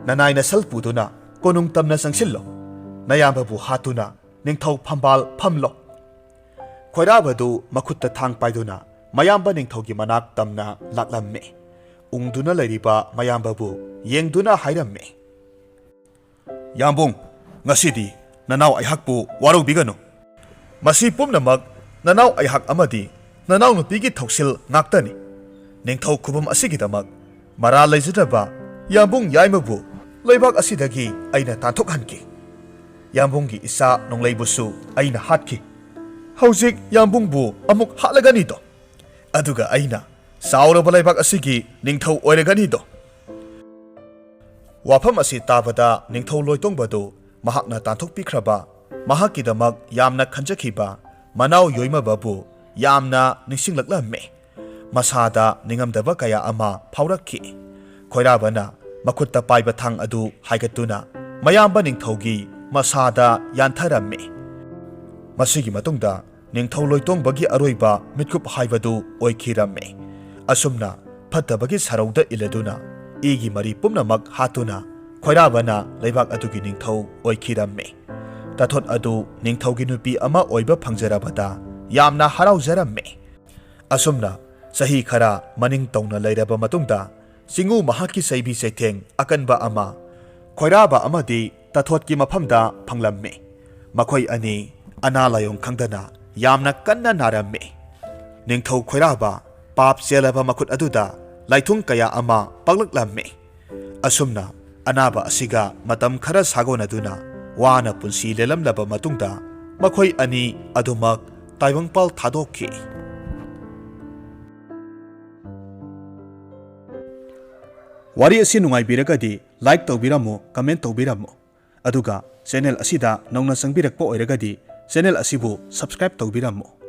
ꯅꯅꯥꯏ ꯅꯁꯜ ꯄꯨꯗꯨꯅ ꯀꯣꯅꯨꯡ ꯇꯝꯅ ꯆꯪꯁꯤꯜꯂꯣ꯫ ꯅꯌꯥꯝꯕꯕꯨ ꯍꯥꯠꯇꯨꯅ ꯅꯤꯡꯊꯧ ꯐꯝꯕꯥꯜ ꯐꯝꯂꯣ꯫" ꯈꯣꯏꯔꯥꯕꯗꯨ ꯃꯈꯨꯠꯇ ꯊꯥꯡ ꯄꯥꯏꯗꯨꯅ ꯃꯌꯥꯝꯕ ꯅꯤꯡꯊꯧꯒꯤ ꯃꯅꯥꯛ ꯇꯝꯅ ꯂꯥꯛꯂꯝꯃꯤ꯫ ꯎꯪꯗꯨꯅ ꯂꯩꯔꯤꯕ ꯃꯌꯥꯝꯕꯕꯨ ꯌꯦꯡꯗꯨꯅ ꯍꯥꯏꯔꯝꯃꯤ, "ꯌꯥꯝꯕꯨꯡ, ꯉꯁꯤꯗꯤ ꯅꯅꯥꯎ ꯑꯩꯍꯥꯛꯄꯨ ꯋꯥꯔꯧꯕꯤꯒꯅꯨ꯫ ꯃꯁꯤ ꯄꯨꯝꯅꯃꯛ ꯅꯅꯥꯎ ꯑꯩꯍꯥꯛ ꯑꯃꯗꯤ ꯅꯅꯥꯎꯅꯨꯄꯤꯒꯤ ꯊꯧꯁꯤꯜ ꯉꯥꯛꯇꯅꯤ꯫ ꯅꯤꯡꯊꯧ ꯈꯨꯕꯝ ꯑꯁꯤꯒꯤꯗꯃꯛ ꯃꯔꯥꯜ ꯂꯩꯖꯗ꯭ꯔꯕ ꯌꯥꯝꯕꯨꯡ ꯌꯥꯏꯃꯕꯨ ꯂꯩꯕꯥꯛ ꯑꯁꯤꯗꯒꯤ ꯑꯩꯅ ꯇꯥꯟꯊꯣꯛꯍꯟꯈꯤ꯫ ꯌꯥꯝꯕꯨꯡꯒꯤ ꯏꯆꯥ ꯅꯣꯡꯂꯩꯕꯨꯁꯨ ꯑꯩꯅ ꯍꯥꯠꯈꯤ꯫ ꯍꯧꯖꯤꯛ ꯌꯥꯝꯕꯨꯡꯕꯨ ꯑꯃꯨꯛ ꯍꯥꯠꯂꯒꯅꯤꯗꯣ꯫ ꯑꯗꯨꯒ ꯑꯩꯅ ꯆꯥꯎꯔꯕ ꯂꯩꯕꯥꯛ ꯑꯁꯤꯒꯤ ꯅꯤꯡꯊꯧ ꯑꯣꯏꯔꯒꯅꯤꯗꯣ꯫" ꯋꯥꯐꯝ ꯑꯁꯤ ꯇꯥꯕꯗ ꯅꯤꯡꯊꯧ ꯂꯣꯏꯇꯣꯡꯕꯗꯨ ꯃꯍꯥꯛꯅ ꯇꯥꯟꯊꯣꯛꯄꯤꯈ꯭ꯔꯕ, ꯃꯍꯥꯛꯀꯤꯗꯃꯛ ꯌꯥꯝꯅ ꯈꯟꯖꯈꯤꯕ ꯃꯅꯥꯎ ꯌꯣꯏꯃꯕꯕꯨ ꯌꯥꯝꯅ ꯅꯤꯡꯁꯤꯡꯂꯛꯂꯝꯃꯤ꯫ ꯃꯁꯥꯗ ꯅꯤꯡꯉꯝꯗꯕ ꯀꯌꯥ ꯑꯃ ꯐꯥꯎꯔꯛꯈꯤ꯫ ꯈꯣꯏꯔꯥꯕꯅ ꯃꯈꯨꯠꯇ ꯄꯥꯏꯕ ꯊꯥꯡ ꯑꯗꯨ ꯍꯥꯏꯒꯠꯇꯨꯅ ꯃꯌꯥꯝꯕ ꯅꯤꯡꯊꯧꯒꯤ ꯃꯁꯥꯗ ꯌꯥꯟꯊꯔꯝꯃꯤ꯫ ꯃꯁꯤꯒꯤ ꯃꯇꯨꯡꯗ ꯅꯤꯡꯊꯧ ꯂꯣꯏꯇꯣꯡꯕꯒꯤ ꯑꯔꯣꯏꯕ ꯃꯤꯠꯀꯨꯞ ꯍꯥꯏꯕꯗꯨ ꯑꯣꯏꯈꯤꯔꯝꯃꯤ꯫ ꯑꯁꯨꯝꯅ ꯐꯠꯇꯕꯒꯤ ꯁꯔꯧꯗ ꯏꯜꯂꯗꯨꯅ ꯏꯒꯤ ꯃꯔꯤ ꯄꯨꯝꯅꯃꯛ ꯍꯥꯠꯇꯨꯅ ꯈꯣꯏꯔꯥꯕꯅ ꯂꯩꯕꯥꯛ ꯑꯗꯨꯒꯤ ꯅꯤꯡꯊꯧ ꯑꯣꯏꯈꯤꯔꯝꯃꯤ꯫ ꯇꯥꯊꯣꯠ ꯑꯗꯨ ꯅꯤꯡꯊꯧꯒꯤ ꯅꯨꯄꯤ ꯑꯃ ꯑꯣꯏꯕ ꯐꯪꯖꯔꯕꯗ ꯌꯥꯝꯅ ꯍꯔꯥꯎꯖꯔꯝꯃꯤ꯫ ꯑꯁꯨꯝꯅ ꯆꯍꯤ ꯈꯔ ꯃꯅꯤꯡ ꯇꯧꯅ ꯂꯩꯔꯕ ꯃꯇꯨꯡꯗ ꯆꯤꯡꯉꯨ ꯃꯍꯥꯛꯀꯤ ꯆꯩꯕꯤ ꯆꯩꯊꯦꯡ ꯑꯀꯟꯕ ꯑꯃ ꯈꯣꯏꯔꯥꯕ ꯑꯃꯗꯤ ꯇꯥꯊꯣꯠꯀꯤ ꯃꯐꯝꯗ ꯐꯪꯂꯝꯃꯤ꯫ ꯃꯈꯣꯏ ꯑꯅꯤ ꯑꯅꯥ ꯂꯥꯏꯌꯣꯡ ꯈꯪꯗꯅ ꯌꯥꯝꯅ ꯀꯟꯅ ꯅꯥꯔꯝꯃꯤ꯫ ꯅꯤꯡꯊꯧ ꯈꯣꯏꯔꯥꯕ ꯄꯥꯞ ꯆꯦꯜꯂꯕ ꯃꯈꯨꯠ ꯑꯗꯨꯗ ꯂꯥꯏꯊꯨꯡ ꯀꯌꯥ ꯑꯃ ꯄꯛꯂꯛꯂꯝꯃꯤ꯫ ꯑꯁꯨꯝꯅ ꯑꯅꯥꯕ ꯑꯁꯤꯒ ꯃꯇꯝ ꯈꯔ ꯁꯥꯒꯣꯟꯅꯗꯨꯅ ꯋꯥꯅ ꯄꯨꯟꯁꯤ ꯂꯦꯜꯂꯝꯂꯕ ꯃꯇꯨꯡꯗ ꯃꯈꯣꯏ ꯑꯅꯤ ꯑꯗꯨꯃꯛ ꯇꯥꯏꯕꯪꯄꯥꯜ ꯊꯥꯗꯣꯛꯈꯤ꯫ ꯋꯥꯔꯤ ꯑꯁꯤ ꯅꯨꯡꯉꯥꯏꯕꯤꯔꯒꯗꯤ like ꯇꯧꯕꯤꯔꯝꯃꯨ, comment ꯇꯧꯕꯤꯔꯝꯃꯨ, ꯑꯗꯨꯒ channel ꯑꯁꯤꯗ ꯅꯧꯅ ꯆꯪꯕꯤꯔꯛꯄ ꯑꯣꯏꯔꯒꯗꯤ channel ꯑꯁꯤꯕꯨ subscribe ꯇꯧꯕꯤꯔꯝꯃꯨ꯫